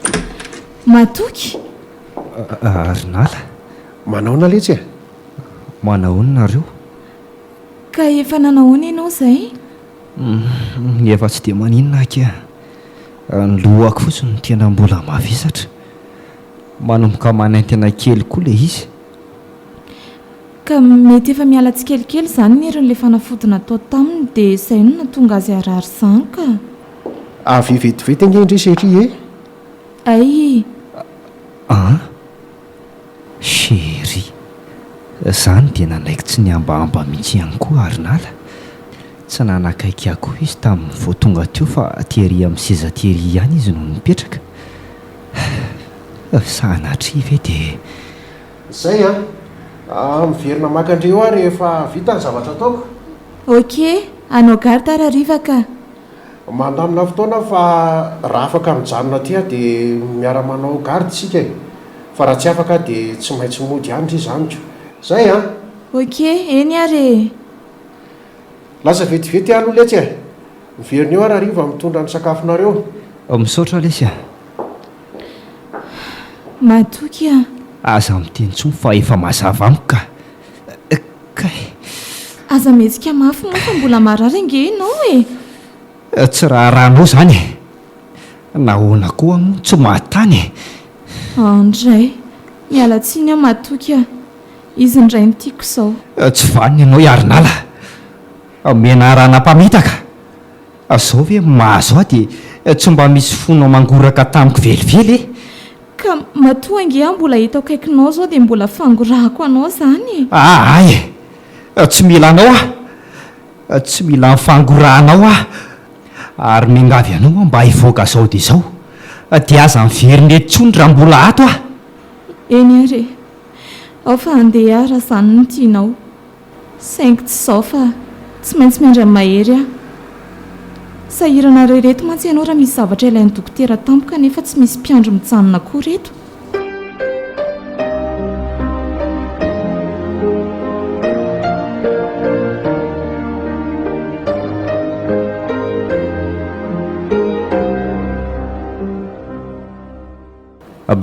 Matoky! Rinala. Manahoana letsy e? Manahoana nareo? Ka efa nanahoana ianao izay? Efa tsy dia maninona akia. Ny lohako fotsiny no tena mbola mavesatra. Manomboka manaintaina kely koa ilay izy. Ka mety efa miala tsikelikely izany ny herin'ilay fanafody natao taminy dia izay no nahatonga azy harary izany ka. Avia vetivety ange ndry chérie e! Ay! An! Chérie! Zany dia nanaiky tsy nihambahamba mihitsy ihany koa Arinala. Tsy nanakaiky ahy koa izy tamin'ny vao tonga teo fa tery amin'ny seza tery ihany izy no nipetraka. Sanatria ve dia. Zay an! Miverina maka an-dry eo aho rehefa vita ny zavatra ataoko. Ok, hanao garde aho rahariva ka. Mandamina fotoana aho fa raha afaka mijanona aty aho dia miara-manao garde isika e! Fa raha tsy afaka aho dia tsy maintsy mody ihany ry zaniko. Zay an! Ok, eny ary e! Lasa vetivety aho aloha letsy e! Miverina eo aho rahariva mitondra ny sakafonareo. Misaotra lesy a! Matoky a! Aza miteny intsony fa efa mazava amiko ka! Kay! Aza mihetsika mafy moa fa mbola marary ange ianao e! Tsy raharahanao izany e! Nahoana koa aho moa tsy mahatany e! Andray! Miala tsiny aho matoky a! Izy indray no tiako izao. Tsy vanona ianao i Arinala! Menarana mpamitaka! Zao ve mahazo ahy dia tsy mba misy fonao mangoraka tamiko velively e! Ka matoa ange aho mbola eto akaikinao zao dia mbola fangorahako anao zany e! Ahay e! Tsy mila anao aho! Tsy mila ny fangorahanao aho! Ary miangavy anao aho mba hivoaka zao dia izao! Dia aza miverina eto intsony raha mbola ato aho! Eny ary e! Ao fa handeha aho raha zany no tianao. Saingy tsy izao fa tsy maintsy miandry an'i Mahery aho. Sahirana irery eto mantsy ianao raha misy zavatra ilain'ny dokotera tampoka nefa tsy misy mpiandry mijanona akory eto.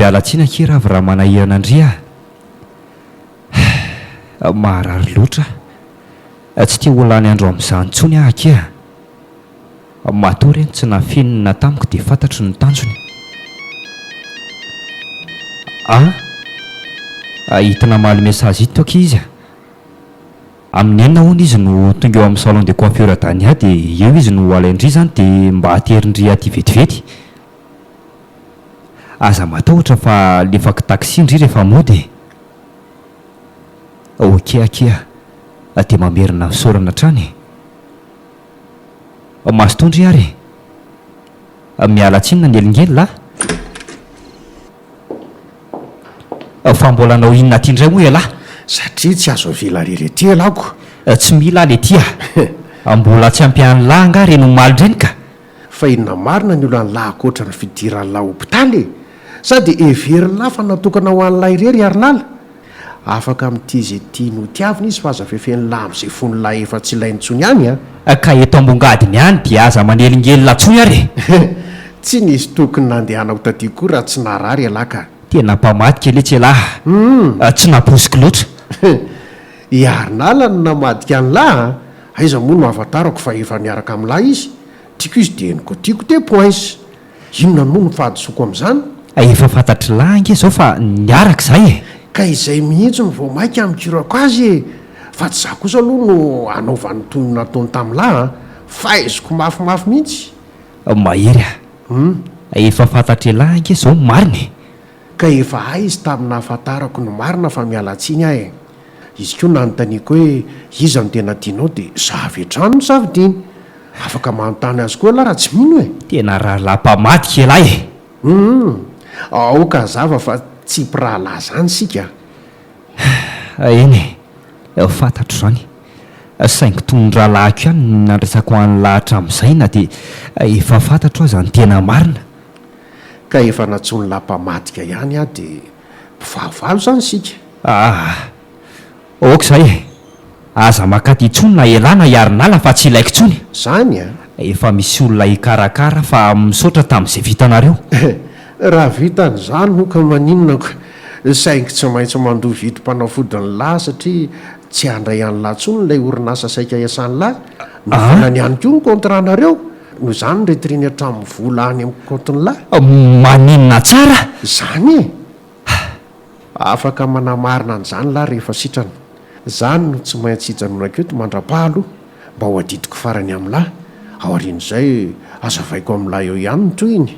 Miala tsiny akia Ravo raha manahirana an-dry ah. Maharary loatra aho. Tsy te ho lany andro amin'izany intsony aho akia. Matoa ireny tsy nafenina tamiko dia fantatro ny tanjony. A! Ito namaly message ito akia izy a! Amin'ny enina hono izy no tonga eo amin'ny salon de coiffure Dania dia eo izy no alain-dry izany dia mba aterin-dry aty vetivety. Aza matahotra fa alefako taxi ndry rehefa mody e! Ok akia, dia mamerina fisaorana hatrany e! Mazotoa ndry ary e! Miala tsiny nanelingelina a! Fa mbola hanao inona aty indray moa ialahy? Satria tsy azo avela irery aty ialahy ko! Tsy mila aho letia a! Mbola tsy ampy an'lah angaha ireny omaly ireny ka! Fa inona marina ny olan'lah ankoatra ny fidiran'lah hopitaly e? Sa dia heverin'lah fa natokana ho an'lah irery i Harilala? Afaka mitia izay tiany ho tiavina izy fa aza fefen'lah amin'izay fon'lah efa tsy ilainy intsony any an! Ka eto ambongadiny any dia aza manelingelina intsony ary e! Tsy nisy tokony nandehanako taty koa raha tsy narary ialahy ka! Tena mpamadika letsy ialahy a! Tsy nampoiziko loatra! I Harinala no namadika an'lah an! Aiza moa no ahafantarako fa efa niaraka amin'lah izy? Tiako izy dia ny kotiako dia points. Inona moa no fahadisoako amin'izany? Efa fantatr'lah ange izao fa niaraka izahay e! Ka izay mihitsy no vao mainka hamikirako azy e! Fa tsy izaho kosa aloha no hanaovany toy ny nataony tamin'lah an! Faiziko mafimafy mihitsy! Mahery a! Efa fantatr'elah ange izao ny marina e! Ka efa hay izy tamin'ny nahafantarako ny marina fa miala tsiny aho e! Izy koa nanontaniako hoe iza no tena tianao dia za avy hatrany no safidiany. Afaka manontany azy koa ialahy raha tsy mino e! Tena rahalahy mpamadika ialahy e! Humm! Aoka hazava fa tsy mpirahalahy izany isika a! Eny e! Fantatro izany. Saingy toy ny rahalahiko ihany no nandraisako an'lah hatramin'izay na dia efa fantatro aza ny tena marina. Ka efa nantsoin'lah mpamadika ihany aho dia mpifahavalo izany isika? Aa! Ok zay e! Aza makaty intsony na elah na i Arinala fa tsy ilaiko intsony. Zany a! Efa misy olona hikarakara fa misaotra tamin'izay vitanareo. Raha vita an'izany moa ka maninona ko! Saingy tsy maintsy mandoa vidim-panafodin'lah satria tsy handray an'lah intsony ilay orinasa saika hiasan'lah. Nofoanany ihany koa ny contrat-nareo. Noho izany retireny hatramin'ny vola any amin'ny kaontin'lah. Maninona tsara? Izany e! Afaka manamarina an'izany lahy rehefa sitrana. Izany no tsy maintsy hijanonako eto mandra-paha aloha, mba ho adidiko farany amin'lah. Aorian'izay, hazavaiko amin'lah eo ihany ny tohiny.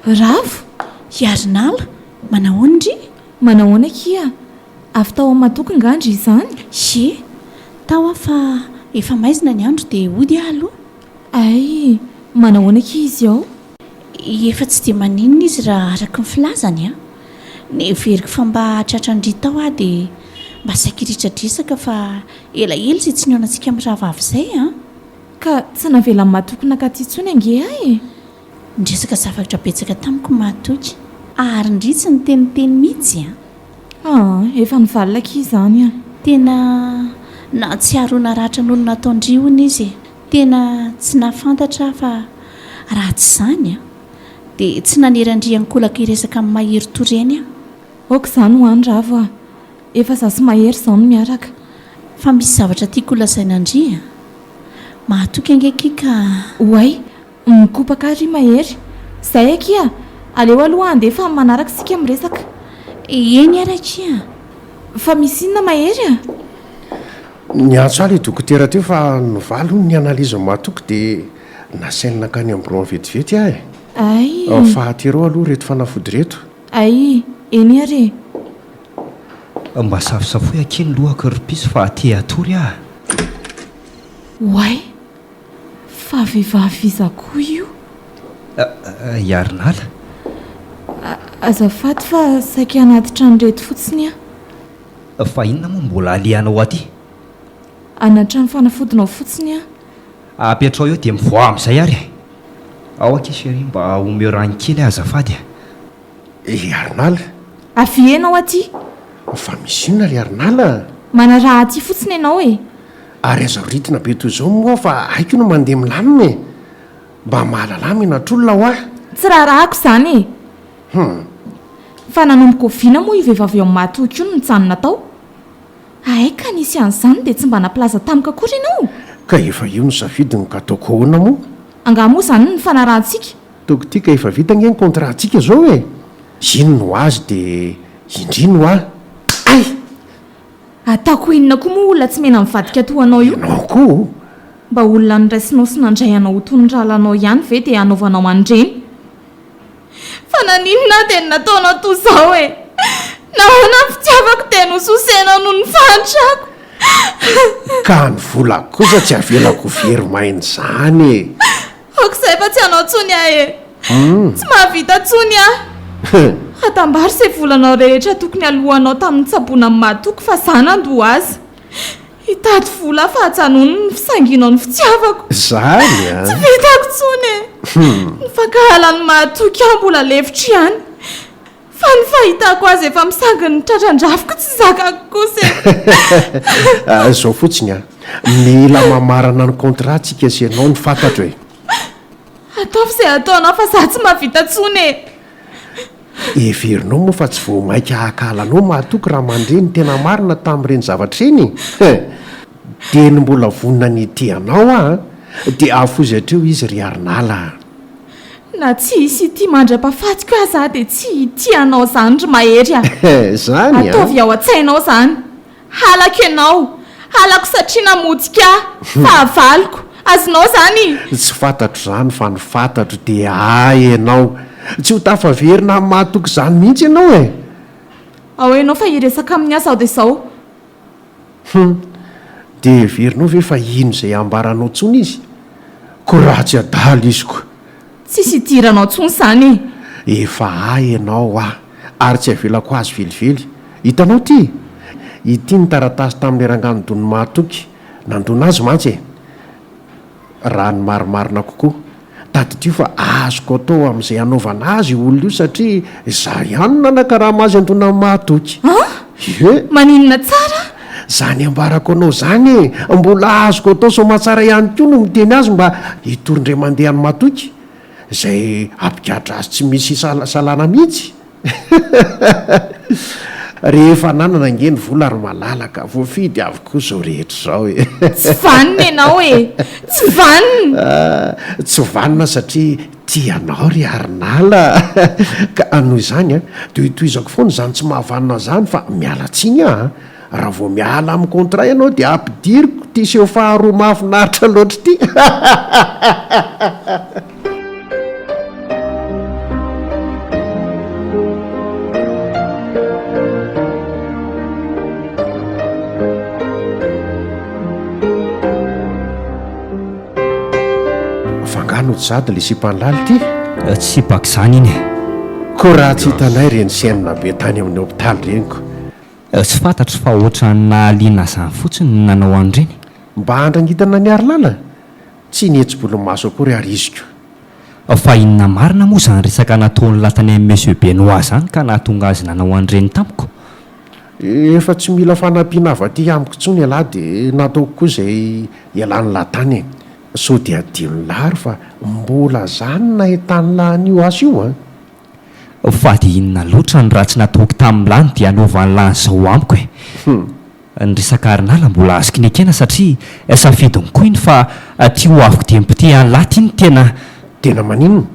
Ravo, Hiarinala, manahoana ndry? Manahoana akia? Avy tao amin'ny Matoky nga ndry izany? Ie, tao aho fa efa maizina ny andro dia hody aho aloha. Hay, manahoana akia izy ao? Efa tsy dia maninona izy raha araka ny filazany an! Neveriko fa mba tratran-dry tao aho dia mba saika hiritradresaka fa elaela izay tsy nihaonantsika mirahavavy izay an! Ka tsy navelan'i Matoky nakaty intsony ange aho e! Niresaka zavatra betsaka tamiko Mahatoky ary ndry tsy niteniteny mihitsy an! Aa, efa nivalona akia izany an! Tena nahatsiaro ho naratra noho ny nataon-dry hono izy e! Tena tsy nahafantatra aho fa raha tsy izany an! Dia tsy nanery an-dry ankolaka hiresaka amin'i Mahery toa ireny aho. Aoka izany ho any Ravo a! Efa za sy Mahery izao no miaraka. Fa misy zavatra tiako holazaina an-dry a! Mahatoky ange akia ka. Oay! Mikopaka ary i Mahery. Zay akia! Aleo aloha handeha fa amin'ny manaraka isika miresaka. Eny ary akia! Fa misy inona Mahery a? Niantso ahy ilay dokotera teo fa nivaly hono ny analyse Mahatoky dia nasainy nankany amin'ny birao vetivety aho e! Ay! Fa atero aloha ireto fanafody ireto. Ay! Eny ary e! Mba safosafoy akia ny lohako ry piso fa te hatory aho. Oay! Fa vehivavy iza koa io? I Arinala. Azafady fa saika hanatitra an'ireto fotsiny aho. Fa inona moa mbola alehanao aty? Hanatitra ny fanafodinao fotsiny aho. Apetraho eo dia mivoaha amin'izay ary e! Ao akia chérie mba omeo rano kely aho azafady a! I Arinala. Avia ianao aty. Fa misy inona ry Arinala a? Manaraha aty fotsiny ianao e! Ary aza ritina be toy izao moa fa haiko ny mandeha milamina e! Mba mahalalà menatr'olona hoa! Tsy raharahako izany e! Hum. Fa nanomboka oviana moa io vehivavy eo amin'ny mahatoky io no nijanona tao? Hay ka nisy an'izany dia tsy mba nampilaza tamiko akory ianao? Ka efa io no safidiny ka ataoko ahoana moa? Angaha moa izany no nifanarahantsika? Toky ty ka efa vita ange ny contrat-tsika izao e! Iny no azy dia indry no ahy. Hay! Ataoko inona koa moa olona tsy mena-mivadika toa anao io? Ianao koa o! Mba olona noraisinao sy nandray anao ho toy ny rahalanao ihany ve dia hanaovanao an'ireny? Fa naninona aho dia nataonao toa izao e? Nahoana ny fitiavako dia nososenao noho ny fahantrako? Ka ny volako kosa tsy avelako ho very maina izany e! Aoka izay fa tsy hanao intsony aho e! Tsy mahavita intsony aho! Atambaro izay volanao rehetra tokony haloanao tamin'ny nitsaboana an'i Mahatoky fa za nandoa azy. Hitady vola aho fa ajanony ny fisangianao ny fitiavako. Zany an! Tsy vitako intsony e! Ny fankahalan'i Mahatoky ahy mbola lefitro ihany. Fa ny fahitako azy efa misangy ny tratran-drafiko tsy zakako kosa e! Izao fotsiny an! Mila mamarana ny contrat tsika sy ianao no fantatro e! Ataovy izay ataonao fa za tsy mahavita intsony e! Heverinao moa fa tsy vao mainka hahakala anao mahatoky raha mandre ny tena marina tamin'ireny zavatra ireny e! Dia ny mbola vonona ny hitia anao aho an! Dia afoizy hatreo izy ry Arinala a! Na tsy hisy hitia mandra-pahafatiko aza aho dia tsy hitia anao izany ry Mahery a! Izany an! Ataovy ao an-tsainao izany. Halako ianao. Halako satria namotika ahy. Fahavaloko. Azonao izany? Tsy fantatro izany fa ny fantatro dia ahy ianao. Tsy ho tafaverina amin'ny mahatoky izany mihitsy ianao e! Ao ianao fa hiresaka aminy aho izaho dia izao. Hum! Dia heverinao ve fa hino izay ambaranao intsony izy? Ko raha tsy adala izy ko! Tsisy idiranao intsony izany e! Efa ahy ianao aho, ary tsy avelako azy velively. Hitanao ity? Ity ny taratasy tamin'ilay rangahy nodon'ny mahatoky. Nandona azy mantsy e! Raha ny marimarina kokoa. Tadidio fa azoko atao amin'izay hanaovana azy io olona io satria izaho ihany no nanakarama azy handona ny mahatoky. An? Ie. Maninona tsara? Izany ambarako anao izany e! Mbola azoko atao soamatsara ihany koa no miteny azy mba hitory indray mandeha an'i Matoky, izay hampigadra azy tsy misy isalasalana mihitsy. Rehefa ananana ange ny vola ry malala ka voafidy avokoa izao rehetra izao e! Tsy vanona ianao e! Tsy vanona! Tsy vanona satria tia anao ry Arinala ka noho izany dia hotohizako foana izany tsy mahavanona izany fa miala tsiny aho an! Raha vao miala amin'ny contrat ianao dia ampidiriko ity seho faharoa mahafinaritra loatra ity. Fa angaha no tsy sady le sipan'i Laly ity? Tsy sipako izany iny e. Koa raha tsy hitanay ireny scène be tany amin'ny hopitaly ireny ko. Tsy fantatro fa ohatran'ny nahaliana zany fotsiny ny nanao an'ireny. Mba handrangitana an'i Harilala? Tsy nihetsi-bolomaso akory ary izy ko. Fa inona marina moa izany resaka nataon'lah tany amin'i Monsieur Benoit izany ka nahatonga azy nanao an'ireny tamiko? Efa tsy mila fanampiana avy aty amiko intsony ialahy dia nataoko koa izay hialan'lah tany e. Sao dia adinon'lah ary fa mbola za no nahitan'lah an'io asa io an! Fa dia inona loatra ny ratsy nataoko tamin'i Lany dia hanaovan'i Lany izao amiko e? Ny resaka arinala mbola azoko nekena satria safidiny koa iny fa ty ho aviko dia mipoteha an'lah ty no tena. Tena maninona?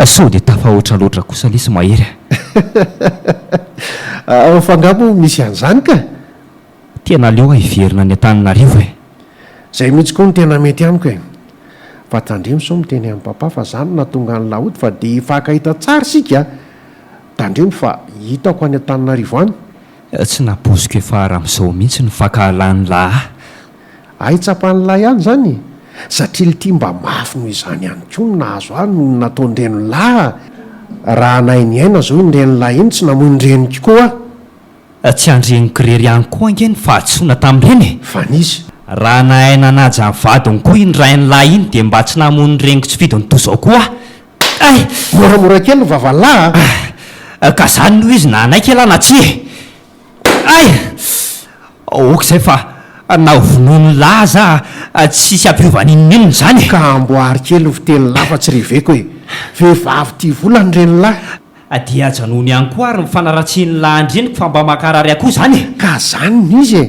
Sao dia tafahoatra loatra kosa lesy Mahery a! Fa angaha moa misy an'izany ka? Tena aleo aho hiverina any Antananarivo e! Zay mihitsy koa no tena mety amiko e! Fa tandremo sao miteny amin'i papa fa za no nahatonga an'i Laody fa dia hifankahita tsara isika a! Tandremo fa hitako any Antananarivo any. Tsy nampoiziko efa haramizao mihitsy ny fankahalan'lah ahy. Hay tsapan'lah ihany izany e! Satria lty mba mafy noho izany ihany koa no nahazo ahy noho ny nataon-dren'lah. Raha nahay niaina zao iny ren'lah iny tsy namoy ny reniko koa aho. Tsy andreniko irery ihany koa ange ny fahadisoana tamin'ireny e! Fa nisy. Raha nahay nanaja ny vadiny koa iny rain'lah iny dia mba tsy namono ny reniko tsy fidiny toy izao koa aho. Ay! Moramora kely ny vavan'lah a! Ka zany no izy na hanaiky ialahy na tsia e! Ay! Ok izay fa na ho vonoin'lah aza tsisy hampiova n'inon'inona izany e! Ka amboary kely ny fitenin'lah fa tsy reveko e! Vehivavy tia vola ny renin'lah. Dia ajanony ihany koa ary ny fanaratsian'lah an-dreniko fa mba mankarary ahy koa izany e! Ka zany no izy e!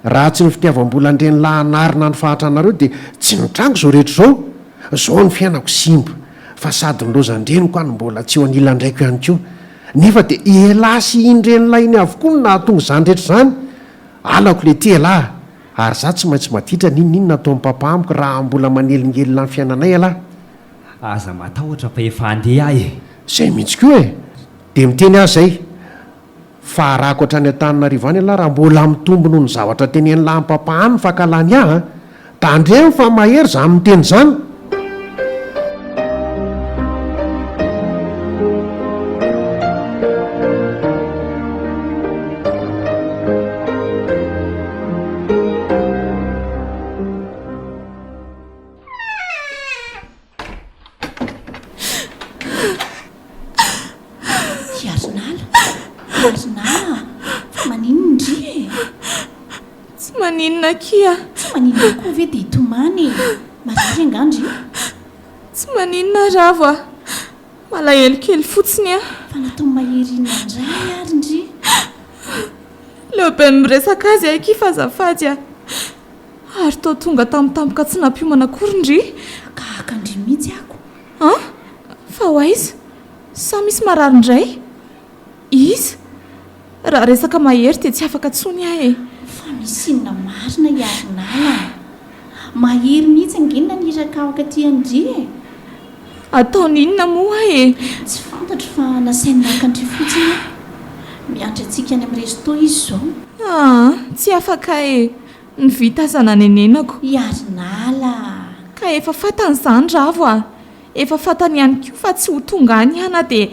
Raha tsy ny fitiavam-bolan-dren'lah hanarina ny fahantranareo dia tsy nitranga izao rehetra izao! Izao ny fiainako simba, fa sady nilaozan-dreniko aho no mbola tsy eo anilan-draiko ihany koa. Nefa dia elah sy iny renin'lah iny avokoa no nahatonga izany rehetra izany! Halako letia elah! Ary za tsy maintsy maditra n'inon'inona ataon'i papa amiko raha mbola manelingelina ny fiainanay elah! Aza matahotra fa efa handeha aho e! Zay mihitsy koa e! Dia miteny aho zay, fa arahako hatrany Antananarivo any ialahy raha mbola mitombo noho ny zavatra tenenin'lah am papa any ny fankahalany ahy an! Tandremo fa mahery zany miteny zany! Marina a! Fa maninona ndry e? Tsy maninona akia. Tsy maninona koa ve dia hitomany e? Marary angaha ndry? Tsy maninona Ravo a! Malahelo kely fotsiny aho. Fa nataon'i Mahery inona indray ary ndry? Leo be ny miresaka azy akia fa azafady a! Ary toa tonga tampotampoka tsy nampiomana akory ndry? Haka ndry mihitsy ako. An? Fa ho aiza? Sa misy marary indray? Iza? Raha resaka mahery dia tsy afaka intsony aho e! Fa misy inona marina i Arinala a! Mahery mihitsy ange ny naniraka aho hakaty an-dry e! Ataony inona moa aho e? Tsy fantatro fa nasainy naka an-dry fotsiny aho. Miandry antsika any amin'ny resto izy izao. Aa! Tsy afaka e! Ny vita aza nanenenako. I Arinala a! Ka efa fantany izany Ravo a! Efa fantany ihany koa fa tsy ho tonga any aho na dia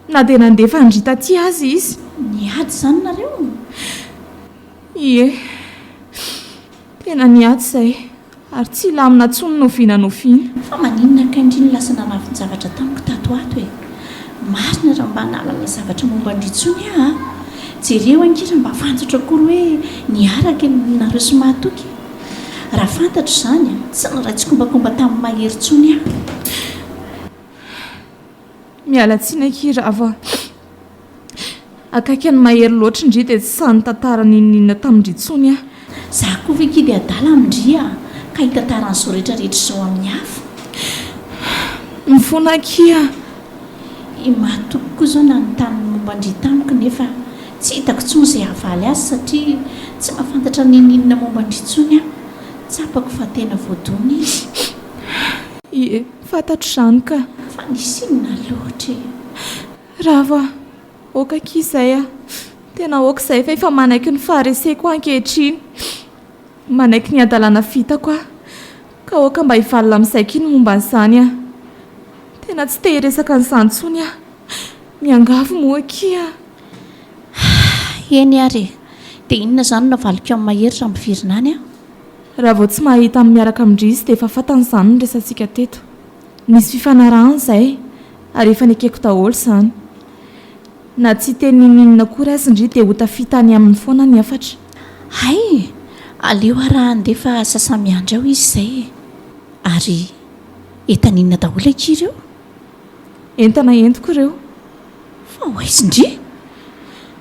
na dia nandefa an-dry taty aza izy. Niady izany nareo? Ie. Tena niady izay. Ary tsy hilamina intsony n'oviana n'oviana. Fa maninona kay ndry no lasa nanavin-javatra tamiko tato ato e? Marina raha mba nahalala zavatra momba an-dry intsony aho a! Jereo ange raha mba fantatro akory hoe niaraka nareo sy Mahatoky e! Raha fantatro izany, tsy niray tsikombakomba tamin'i Mahery intsony aho. Miala tsiny akia Ravo a! Akaiky an'i Mahery loatra ndry dia tsy sahy nitantara n'inon'inona tamin-dry intsony aho. Za koa ve akia dia adala amin-dry a! Ka hitantara an'izao rehetrarehetra izao amin'ny hafa? Mifona akia a! I Mahatoky koa izao nanontany ny momba an-dry tamiko nefa tsy hitako intsony izay havaly azy satria tsy mahafantatra n'inon'inona momba an-dry intsony aho. Tsapako fa tena voadona izy. Ie, fantatro izany ka. Fa nisy inona loatra e? Ravo a! Ok akia izay a! Tena ok izay fa efa manaiky ny fahareseko aho ankehitriny. Manaiky ny hadalana vitako aho. Ka aoka mba hivalona amin'izay akia ny momba an'izany aho. Tena tsy te hiresaka an'izany intsony aho. Miangavy moa akia a! Eny ary e! Dia inona izany no navaliko amin'i Mahery raha miverina any aho? Raha vao tsy mahita amin'ny miaraka amin-dry izy dia efa fantany izany ny resatsika teto. Nisy fifanarahana izay ary efa nekeko daholo izany. Na tsy hiteny n'inon'inona akory aza ndry dia ho tafita any aminy foana ny hafatra. Hay! Aleo ary handeha fa sasa-miandry ao izy izay e! Ary entana inona daholo akia ireo? Entana entiko ireo. Fa ho aiza ndry?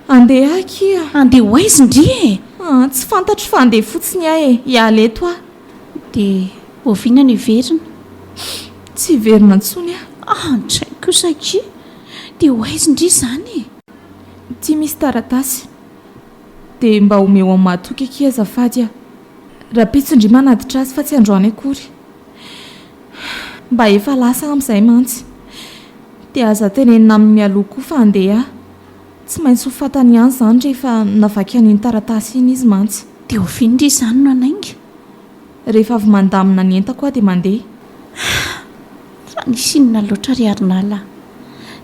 Handeha aho akia. Handeha ho aiza ndry e? Aa, tsy fantatro fa handeha fotsiny aho e! Hiala eto aho. Dia oviana no hiverina? Tsy hiverina intsony aho. Andray kosa akia! Dia ho aiza ndry izany e? Ity misy taratasy. Dia mba omeo an'i Mahatoky akia azafady a! Rahampitso ndry manatitra azy fa tsy androany akory. Mba efa lasa amin'izay mantsy. Dia aza tenenina aminy mialoha koa fa handeha aho. Tsy maintsy ho fantany ihany izany rehefa navaky an'iny taratasy iny izy mantsy. Dia oviana ndry izany no hanainga? Rehefa avy mandamina ny entako aho dia mandeha. Fa nisy inona loatra ry Arinala a?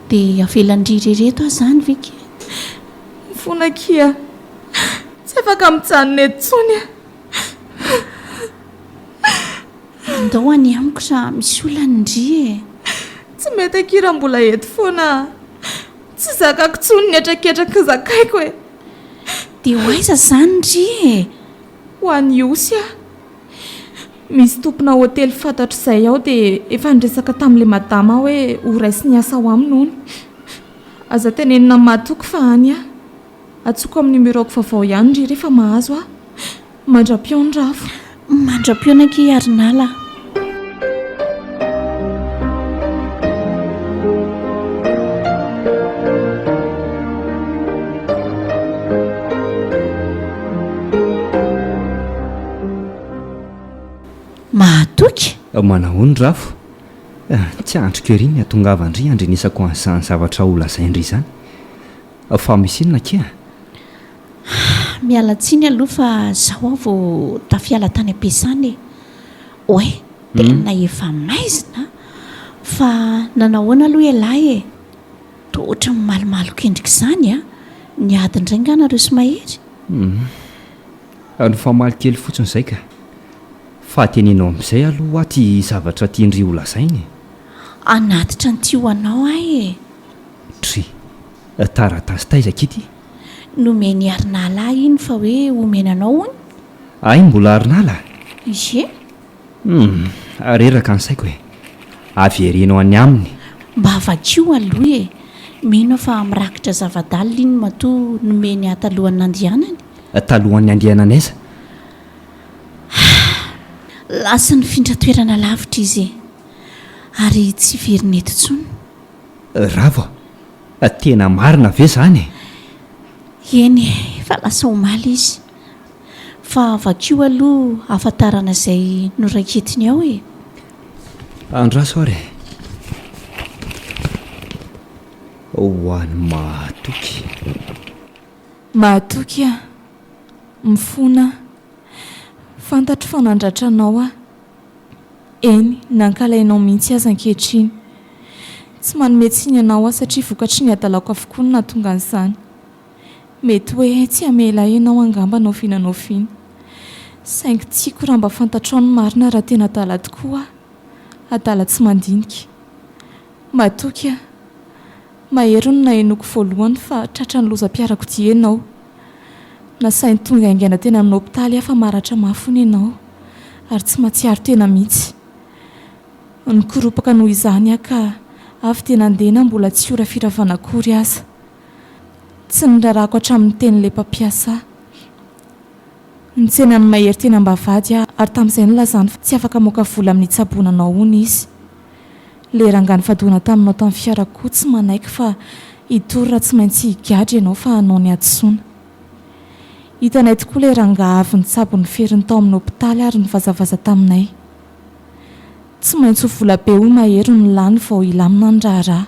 Dia avelan-dry irery eto aho izany ve ke? Mifona akia a! Tsy afaka mijanona eto intsony aho. Andao any amiko raha misy olana ndry e! Tsy mety akia raha mbola eto foana a! Tsy zakako intsony ny hetraketraka zakaiko e! Dia ho aiza izany ndry e? Ho any Ihosy aho. Misy tompona hotely fantatro izay ao dia efa niresaka tamin'ilay madama aho hoe ho raisiny hiasa ao aminy hono. Aza tenenina amin'i Mahatoky fa any aho. Antsoiko amin'ny numéro-ko vaovao ihany ry rehefa mahazo aho. Mandra-pihaona Ravo. Mandra-pihaona akia Arinala a. Mahatoky? Manahoana Rafo? Tsy andriko ery ny hatongavan-dry handrenesako an'izany zavatra ho lazain-dry izany. Fa misy inona akia? Miala tsiny aloha fa zaho aho vao tafiala tany am-piasana e. Oay, tena efa maizina Fa nanahoana aloha ialahy e? Toa ohatran'ny malomaloka endrika izany a! Niady indray nga nareo sy Mahery? Humm. Nifamaly kely fotsiny izay ka. Fa teneno amin'izay aloha hoa ty zavatra tian-dry ho lazaina e! Hanatitra an'ity ho anao aho e! Dry. Taratasy taiza akia ity? Nomen'i Arinala ahy iny fa hoe omena anao hono. Hay mbola Arinala? Ie. Humm, reraka ny saiko e. Avereno any aminy. Mba vakio aloha e. Mino aho fa mirakitra zava-dalina iny matoa nomeny ahy talohan'ny nandehanany. Talohan'ny handehanany aiza? Lasa nifindra toerana lavitra izy e. Ary tsy hiverina eto intsony. Ravo a! Tena marina ve izany e? Eny e, efa lasa omaly izy. Fa vakio aloha hahafantarana izay noraiketiny ao e! Andraso ary e! Ho an'i Mahatoky. Mahatoky aho. Mifona aho. Fantatro fa nandratra anao aho. Eny, nankalainao mihitsy aza ankehitriny. Tsy manome tsiny anao aho satria vokatry ny hadalako avokoa no nahatonga an'izany. Mety hoe tsy hamela ahy ianao angamba na oviana na oviana. Saingy tiako raha mba fantatrao ny marina raha tena adala tokoa aho. Adala tsy mandinika. Matoky aho. Mahery no nahenoako voalohany fa tratran'ny lozam-piarakodia ianao. Nasainy tonga haingana teny amin'ny hopitaly aho fa maratra mafy hono ianao ary tsy mahatsiaro tena mihitsy. Nikoropaka noho izany aho ka avy dia nandeha na mbola tsy ora firavana akory aza. Tsy nirarahako hatramin'ny tenin'ilay mpampiasa ahy. Nitsena an'i Mahery teny am-bavahady aho ary tamin'izay nilazany fa tsy afaka hamoaka vola amin'ny hitsaboana anao hono izy. Ilay rangahy nifadona taminao tamin'ny fiara koa tsy manaiky fa hitory raha tsy maintsy higadra ianao fa hanao ny hadisoana. Hitanay tokoa ilay rangahy avy nitsabo ny feriny tao amin'ny hopitaly ary nivazavaza taminay. Tsy maintsy ho vola be hoy Mahery no lany vao hilamina ny raharaha.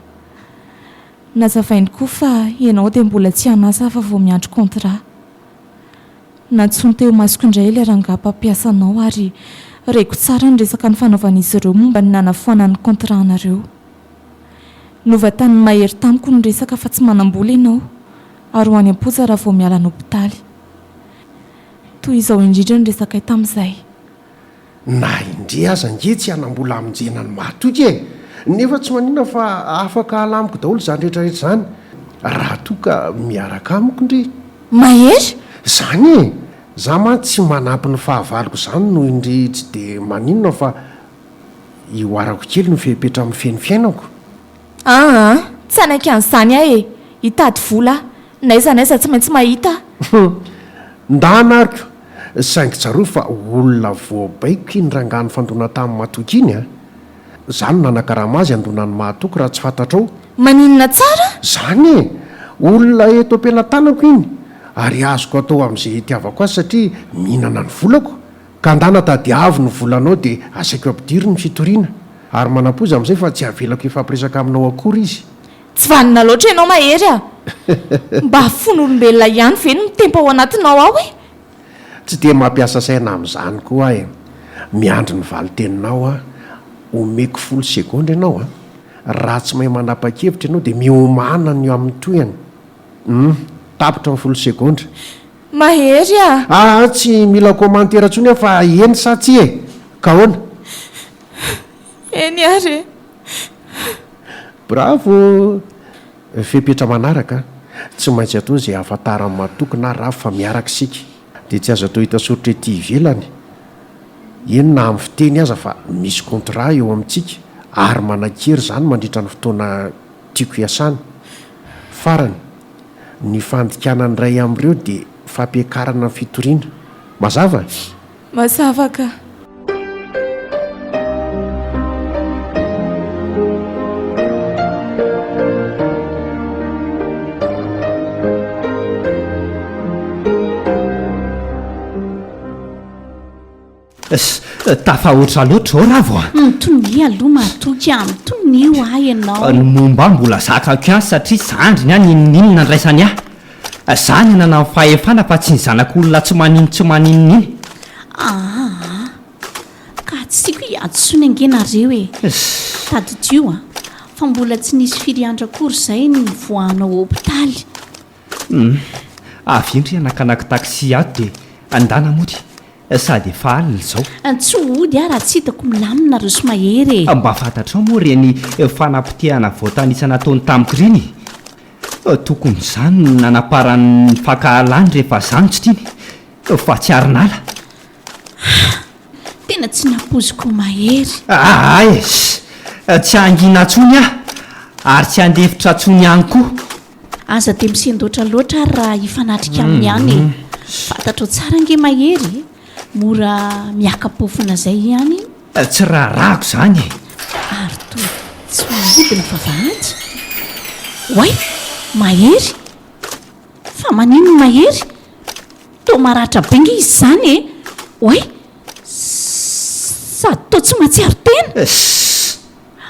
Nazavainy koa fa ianao dia mbola tsy an'asa fa vao miandry contrat. Nantsoiny teo imasoko indray ilay rangahy mpampiasa anao ary reko tsara ny resaka nifanaovan'izy ireo momba ny nanafoanany ny contrat-nareo. Novantanin'i Mahery tamiko ny resaka fa tsy manam-bola ianao ary ho any am-ponja raha vao miala ny hopitaly. Toy izao indrindra ny resakay tamin'izay. Na indre aza ange tsy hanam-bola hamonjena ny mahatoky e! Nefa tsy maninona fa afaka alamiko daholo izany rehetra rehetra izany raha toa ka miaraka amiko ndry. Mahery? Izany e! Za mantsy tsy manampy ny fahavaloko izany noho indry tsy dia maninona fa ihoarako kely ny fepetra mifehy ny fiainako. Aa! Tsy hanaiky an'izany aho e! Hitady vola aho. N'aiza n'aiza tsy maintsy mahita aho. Ndana ary ko! Saingy tsarovy fa olona voabaiko iny rangahy nifandona tamin'i Matoky iny a! Za no nanakarama azy handona an'i Mahatoky raha tsy fantatrao. Maninona tsara? Zany e! Olona eto am-pelatanako iny ary azoko atao amin'izay itiavako azy satria mihinana ny volako. Ka ndana tadiavo ny volanao dia asaiko ampidiro ny fitoriana. Ary manampoiza amin'izay fa tsy avelako hifampiresaka aminao akory izy. Tsy vanona loatra ianao Mahery a! Mba fon'olombelona ihany ve no mitempo ao anatinao ao e? Tsy dia mampiasa saina amin'izany koa aho e! Miandry ny valin-teninao aho. Omeko folo segondra ianao an! Raha tsy mahay manapa-kevitra ianao dia miomàna ny amin'ny tohiny. Hum, tapitra ny folo segondra. Mahery a! Aa, tsy mila commentaire intsony aho fa eny sa tsia e! Ka ahoana? Eny ary e! Bravo! Fepetra manaraka, tsy maintsy atao izay ahafantaran'i Matoky na Ravo fa miaraka isika. Dia tsy azo atao hita soritra ety ivelany, eny na amin'ny fiteny aza fa misy contrat eo amintsika ary manan-kery izany mandritra ny fotoana tiako hiasana. Farany, ny fandikana ny iray amin'ireo dia fampiakarana ny fitoriana. Mazava? Mazava ka. Tafahoatra loatra izao Ravo a! Mitonia aloha Matoky a! Mitonia ho ahy ianao. Ny momba ahy mbola zakako ihany satria zandriny aho n'inon'inona andraisany ahy. Za ny hanana ny fahefana fa tsy ny zanak'olona tsy manino tsy maninona iny. Aa! Ka tsy tiako hiady intsony ange nareo e! Tadidio a! Fa mbola tsy nisy firy andro akory izay no nivoahanao hopitaly. Hum! Avy indry hanakanako taxi ato dia andana mody sady efa alina izao. Tsy hody aho raha tsy hitako milamina nareo sy Mahery e! Mba fantatrao moa ireny fanapotehana voatanisa nataony tamiko ireny e? Tokony izany no nanaparany ny fankahalany rehefa za no tsy tiany fa tsy arinala. Ah! Tena tsy nampoiziko ho mahery. Aa e! Tsy hangina intsony aho ary tsy handefitra intsony ihany koa. Aza dia misendoatra loatra ary raha hifanatrika aminy ihany e! Fantatrao tsara ange Mahery e! Mora miaka-pofona izay ihany. Tsy raharahako izany e! Ary toa tsy mihidy ny vavahady. Oay! Mahery! Fa maninona Mahery? Toa maratra be nge izy izany e! Oay! Sady toa tsy mahatsiaro tena. Sss!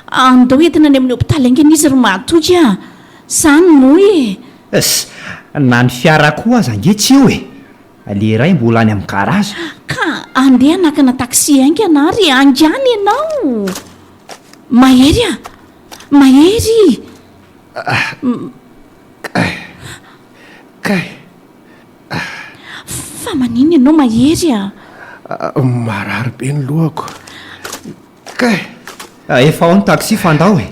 Andao entina any amin'ny hopitaly haingana izy ry Mahatoky a! Izany moa e! Sss! Na ny fiara koa aza ange tsy eo e! Le iray mbola any amin'ny garage. Ka andeha hanakana taxi haingana ary haingana ianao! Mahery a! Mahery! Kay! Kay! Fa maninona ianao Mahery a? Marary be ny lohako. Kay! Efa ao ny taxi fa andao e!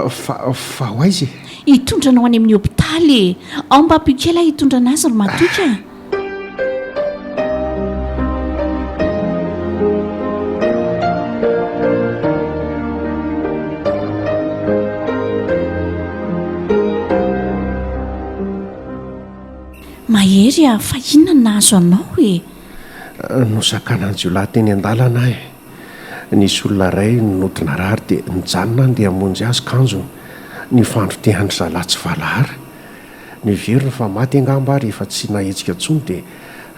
Fa, fa ho aiza e? Hitondra anao any amin'ny hopitaly e! Ao mba ampio kely aho hitondra an'azy ry Matoky a! Mahery a! Fa inona no nahazo anao e? Nosakanan'ny jiolahy teny an-dalana aho e! Nisy olona iray nody narary dia nijanona aho ndeha hamonjy azy kanjo nifandrotehan-dry zalahy tsy valahara. Noheveriny fa maty angamba aho rehefa tsy nahetsika intsony dia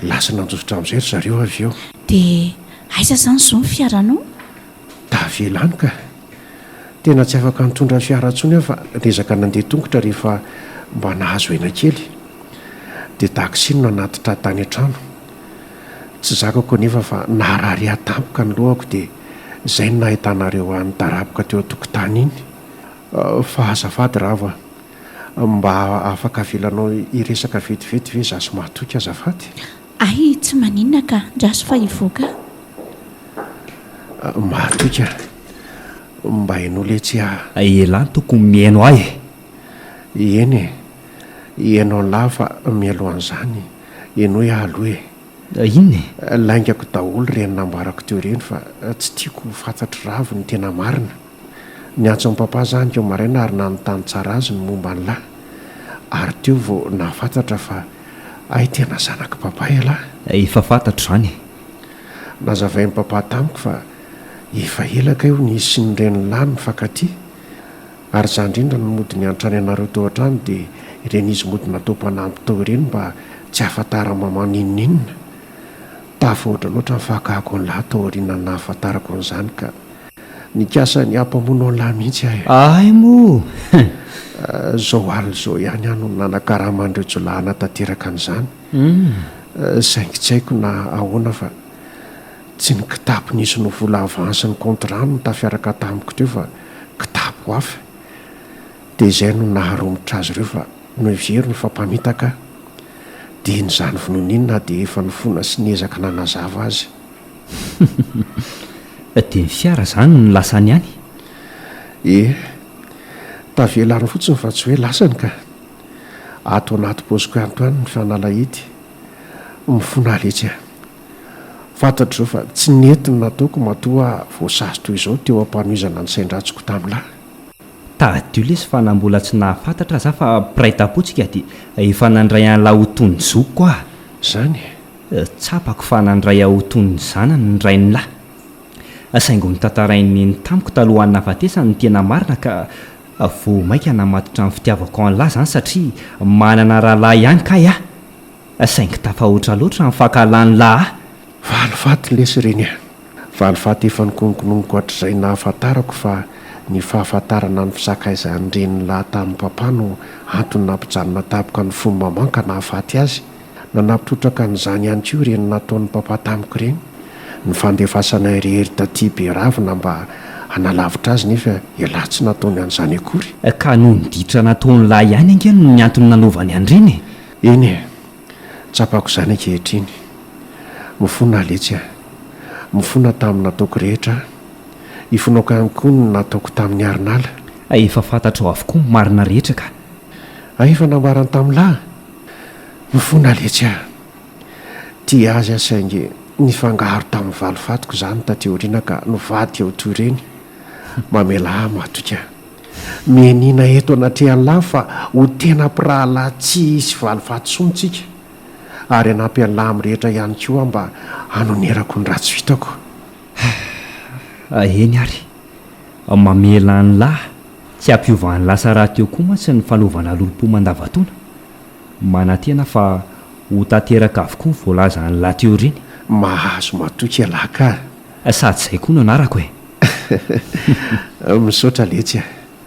lasa nandositra amin'izay ry zareo avy eo. Dia aiza izany izao ny fiaranao? Tavela any ka! Tena tsy afaka nitondra fiara intsony aho fa niezaka nandeha tongotra rehefa mba nahazo aina kely. Dia taxi no nanatitra ahy tany an-trano. Tsy zakako anefa fa naharary ahy tampoka ny lohako dia izay no nahitanareo ahy nidaraboka teo an-tokotany iny. Fa azafady Ravo a! Mba afaka avelanao hiresaka vetivety ve za sy Mahatoky azafady? Hay tsy maninona ka, ndraso fa hivoaka aho. Mahatoky a! Mba henoy letsy a! Elah no tokony mihaino ahy e! Eny e! Hihaino an'lah fa mialohan'izany henoy aho aloha e! Inona e? Laingako daholo ireny nambarako teo ireny fa tsy tiako ho fantatr'i Ravo ny tena marina. Niantso an'i Papa za anio maraina ary nanontany tsara azy ny momba an'lah. Ary teo vao nahafantatra fa hay tena zanak'i Papa ialahy. Efa fantatro izany e! Nazavain'i Papa tamiko fa efa ela kay hono izy sy ny renin'lah no nifankatia. Ary za indrindra no mody niantrany anareo tao an-trano dia ireny izy mody natao mpanampy tao ireny mba tsy ahafantaran'i maman n'inon'inona. Tafahoatra loatra ny fakako an'lah tao aorianan'ny nahafantarako an'izany ka nikasa ny hampamono an'lah mihitsy aho e. Hay moa! Izao alina izao ihany aho no nanakarama an'ireo jiolahy hanatanteraka an'izany. Saingy tsy haiko na ahoana fa tsy ny kitapo nisy ny vola avance ny contrat no tafiaraka tamiko teo fa kitapo hafa. Dia izay no naharomotra azy ireo fa noheveriny fa mpamitaka aho. Dia iny izany vonoina iny na dia efa nifona sy niezaka nanazava azy. Dia ny fiara izany no lasany any? Ie. Tavela any fotsiny fa tsy hoe lasany ka. Ato anaty paosiko ihany koa any ny fanalahidy. Mifona ahy letsy a. Fantatro izao fa tsy nety ny nataoko matoa aho voasazy toy izao teo am-panohizana ny sain-dratsiko tamin'lah. Tadidio lesy fa na mbola tsy nahafantatra aza aho fa mpiray tampo tsika dia efa nandray an'lah ho toy ny zokiko aho. Izany e? Tsapako fa nandray ahy ho toy ny zanany ny rain'lah. Saingy notantarain'i Neny tamiko talohan'ny nahafatesany ny tena marina ka Vao maika namatotra ny fitiavako an'lah zany satria manana rahalahy ihany kay aho. Saingy tafahoatra loatra ny fankahalan'lah ahy. Valifaty lesy ireny a! Valifaty efa nikononkononiko hatrizay nahafantarako fa ny fahafantarana ny fisakaizan'ny renin'lah tamin'i papa no antony nampijanona tampoka ny fon'i maman ka nahafaty azy. Nanampy trotraka an'izany ihany koa ireny nataon'i papa tamiko ireny, ny fandefasana irery taty Beravina mba hanalavitra azy nefa ialahy tsy nataony an'izany akory. Ka noho ny ditra nataon'lah ihany ange no ny antony nanaovany an'ireny e! Eny e! Tsapako izany ankehitriny. Mifona aho letsy a! Mifona tamin'ny nataoko rehetra aho. Ifonako ihany koa ny nataoko tamin'i Arinala. Efa fantatrao avokoa ny marina rehetra ka! Hay efa nambarany tamin'lah. Mifona letsy ah. Tia azy aho saingy nifangaro tamin'ny valifatiko izany taty aoriana ka nivadika ho toy ireny. Mamelà ahy matoky ah. Mianiana eto anatrehan'lah fa ho tena mpirahalahy tsy hisy valifaty intsony tsika. Ary hanampy an'lah amin'ny rehetra ihany koa aho mba hanonerako ny ratsy vitako. Eny ary. Mamela an'lah tsy hampiova ny lasa rahateo koa mantsy ny fanaovana lolompo mandavantaona. Manantena fa ho tanteraka avokoa ny voalazan'lah teo ireny. Mahazo matoky ialahy ka. Sady izay koa no anarako e. Misaotra letsy a.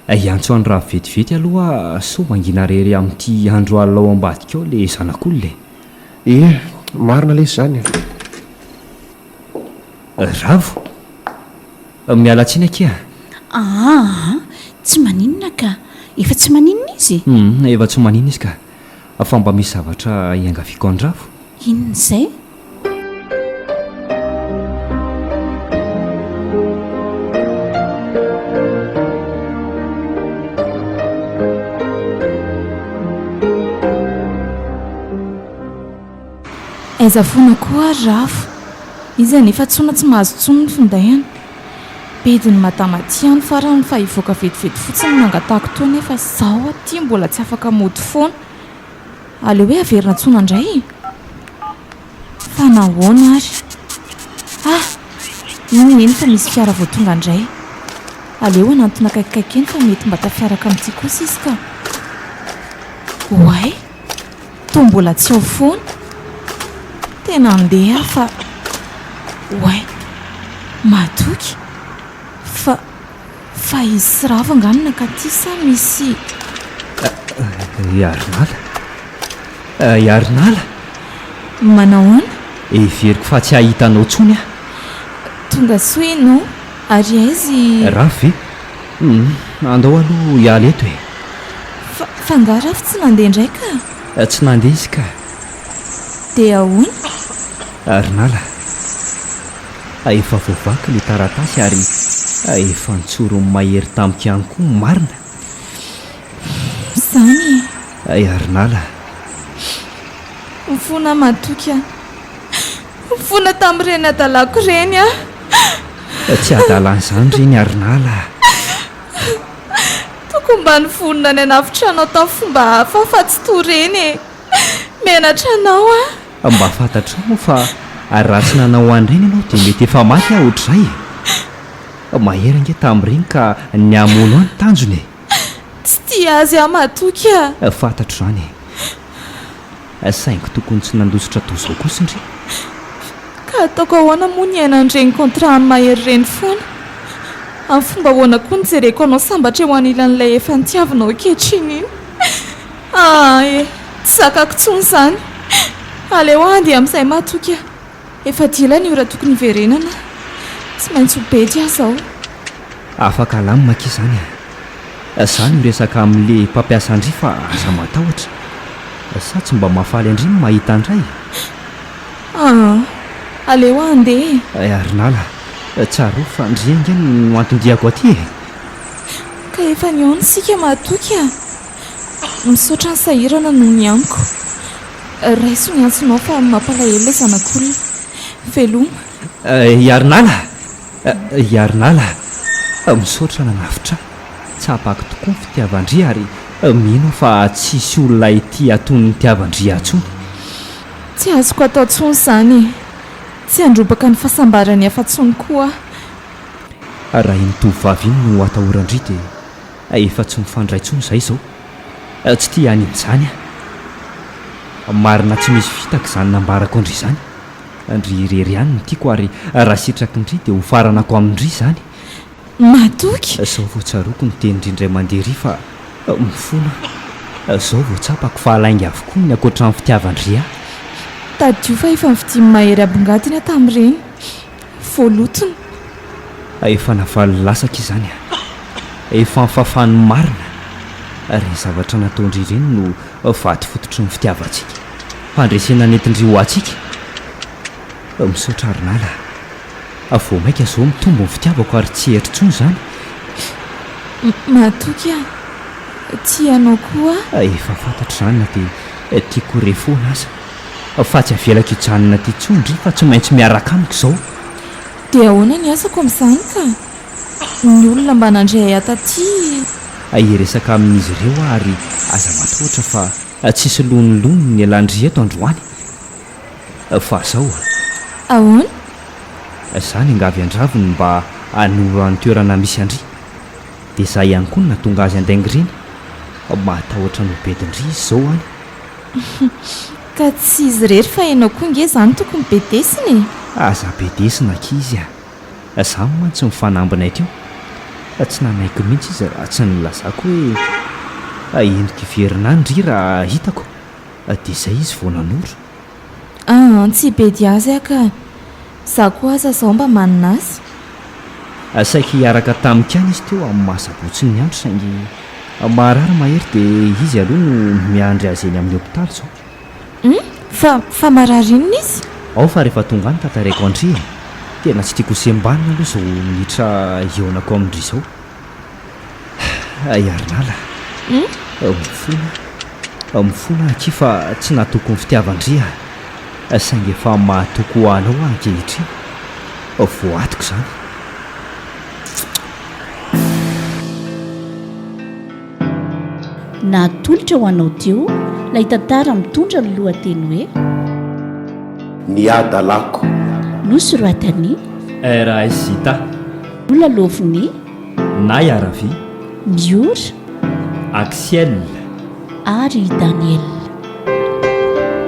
Hiantso an'i Ravo vetivety aloha sao mangina rery amin'ity andro alina ao ambadika ao le zanak'olona e. Ie, marina lesy izany e. Ravo? Miala tsiny akia a. Aa, tsy maninona ka. Efa tsy maninona izy? Hum, efa tsy maninona izy ka. Fa mba misy zavatra iangaviako an-dRavo. Inona izay? Aiza foana koa ary Ravo? Izy anefa tsona tsy mahazo intsony ny findainy. Bedin'i madama aty ihany farany fa hivoaka vetivety fotsiny no nangatahako teo nefa izaho aty mbola tsy afaka mody foana. Aleo hoe averina antsoina indray e! Fa nahoana ary? Ah! Iny eny fa misy fiara vao tonga indray. Aleo hanantona akaikikaiky eny fa mety mba tafiaraka amin'ity kosa izy ka. Oay! Toa mbola tsy ao foana. Tena andeha aho fa. Oay! Matoky. Fa. Fa izy sy Ravo angaha no nankaty sa misy. I Arinala. I Arinala! Manahoana? Heveriko fa tsy hahita anao intsony aho. Tonga soa ianao. Ary aiza i. Ravo ve? Humm, andao aloha hiala eto e. Fa, fa angaha Ravo tsy nandeha indray ka? Tsy nandeha izy ka. Dia ahoana? Arinala, efa voavaky ilay taratasy ary efa notsorin'i Mahery tamiko ihany koa ny marina. Izany e! Hay Arinala. Mifona matoky aho. Mifona tamin'ireny hadalako ireny aho. Tsy hadalana izany ireny Arinala a! Tokony mba nivonona ny hanavotra anao tamin'ny fomba hafa aho fa tsy toa ireny e! Menatra anao aho. Mba fantatrao moa fa raha tsy nanao an'ireny ianao dia mety efa maty aho ohatr'izay e! Mahery ange tamin'ireny ka ny hamono ahy no tanjona e! Tsy tia azy aho matoky a! Fantatro izany e! Saingy tokony tsy nandositra toa izao kosa ndry. Ka ataoko ahoana moa ny hiaina an'ireny contrat an'i Mahery ireny foana? Amin'ny fomba ahoana koa no jereko anao sambatra eo anilan'ilay efa nitiavinao ankehitriny iny? Aa e! Tsy zakako intsony izany. Aleo aho handeha amin'izay matoky a! Efa dila ny ora tokony hiverenana. Tsy maintsy ho bedy aho izao. Afaka alamina akia izany a! Za no hiresaka amin'le mpampiasa an-dry fa aza matahotra. Sa tsy mba mahafaly an-dry ny mahita an-dray? Aa! Aleo aho handeha e! Hay Arinala, tsarovy fa ndry ange no anton-diako aty e! Ka efa nihaona isika mahatoky a! Misaotra ny sahirana noho ny amiko. Raiso ny antsonao fa mampalahelo ilay zanak'olona. Veloma. I Arinala! I Arinala! Misaotra nanavotra ahy. Tsapako tokoa ny fitiavan-dry ary mino aho fa tsy hisy olona hitia toy ny nitiavan-dry ahy intsony. Tsy azoko atao intsony izany e! Tsy handrobaka ny fahasambaran'ny hafa intsony koa aho. Raha iny tovovavy iny no atahoran-dry dia efa tsy mifandray intsony izahay izao. Tsy tia an'iny izany aho. Marina tsy misy fitaka izany nambarako an-dry izany. Ndry irery ihany no tiako ary raha sitraky ndry dia hofaranako amin-dry izany. Matoky! Izao vao tsaroako ny tenin-dry indray mandeha ry fa mifona aho. Izao vao tsapako fa lainga avokoa ny ankoatran'ny fitiavan-dry ahy. Tadidio fa efa nividian'i Mahery ambongadiny aho tamin'ireny. Voalotony. Efa navaly lasaka izany a! Efa nifafan'ny marina. Ireny zavatra nataon-dry ireny no vato fototry ny fitiavantsika. Fandresena nentin-dry ho antsika. Misaotra Arinala a! Vao mainka izao mitombo ny fitiavako ary tsy hery intsony izany. Matoky aho. Tia anao koa aho. Efa fantatro izany na dia tiako ho re foana aza. Fa tsy avelako hijanona aty intsony ndry fa tsy maintsy miaraka amiko izao. Dia ahoana ny asako amin'izany ka? Ny olona mba nandray ahy taty. Hiresaka amin'izy ireo aho ary aza matahotra fa tsisy lonilony ny elan-dry eto androany. Fa zao a. Ahoana? Za niangavy an-dRaviny mba hanoro ahy ny toerana misy an-dry. Dia za ihany koa no nahatonga azy handainga ireny. Matahotra ny ho bedin-dry izy izao any. Ka tsy izy irery fa ianao koa nge izany tokony bedesina e! Aza bedesina ankizy a! Za mantsy mifanambinay teo. Tsy nanaiky mihitsy izy raha tsy nilazako hoe endrika hiverina any ndry raha hitako. Dia izay izy vao nanoro. Aa tsy bedy azy aho ka. Za koa aza zao mba manina azy. Saiky hiaraka tamiko ihany izy teo amin'ny maha sabotsy ny andro saingy marary Mahery dia izy aloha no miandry azy eny amin'ny hopitaly izao. Hum! Fa, fa marary inona izy? Ao fa rehefa tonga any tantaraiko an-dry e! Tena tsy tiako ho sembanina aloha izao minitra hihaonako amin-dry izao. Hay Arinala a! Mifona aho, mifona aho akia fa tsy nahatoky ny fitiavan-dry aho, saingy efa mahatoky ho anao aho ankehitriny. Voadiko izany. Natolotra ho anao teo ilay tantara mitondra ny lohateny hoe. Ny hadalako. Nosoratan'i. RAS Zita. Nolalaovin'i. Nay Aravi. Miora. Axiel. Ary i Daniel.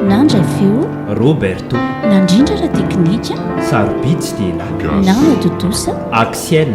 Nandray feo. Roberto. Nandrindra ara-teknika. Sarobidy sy Dela. Nanatontosa. Axiel.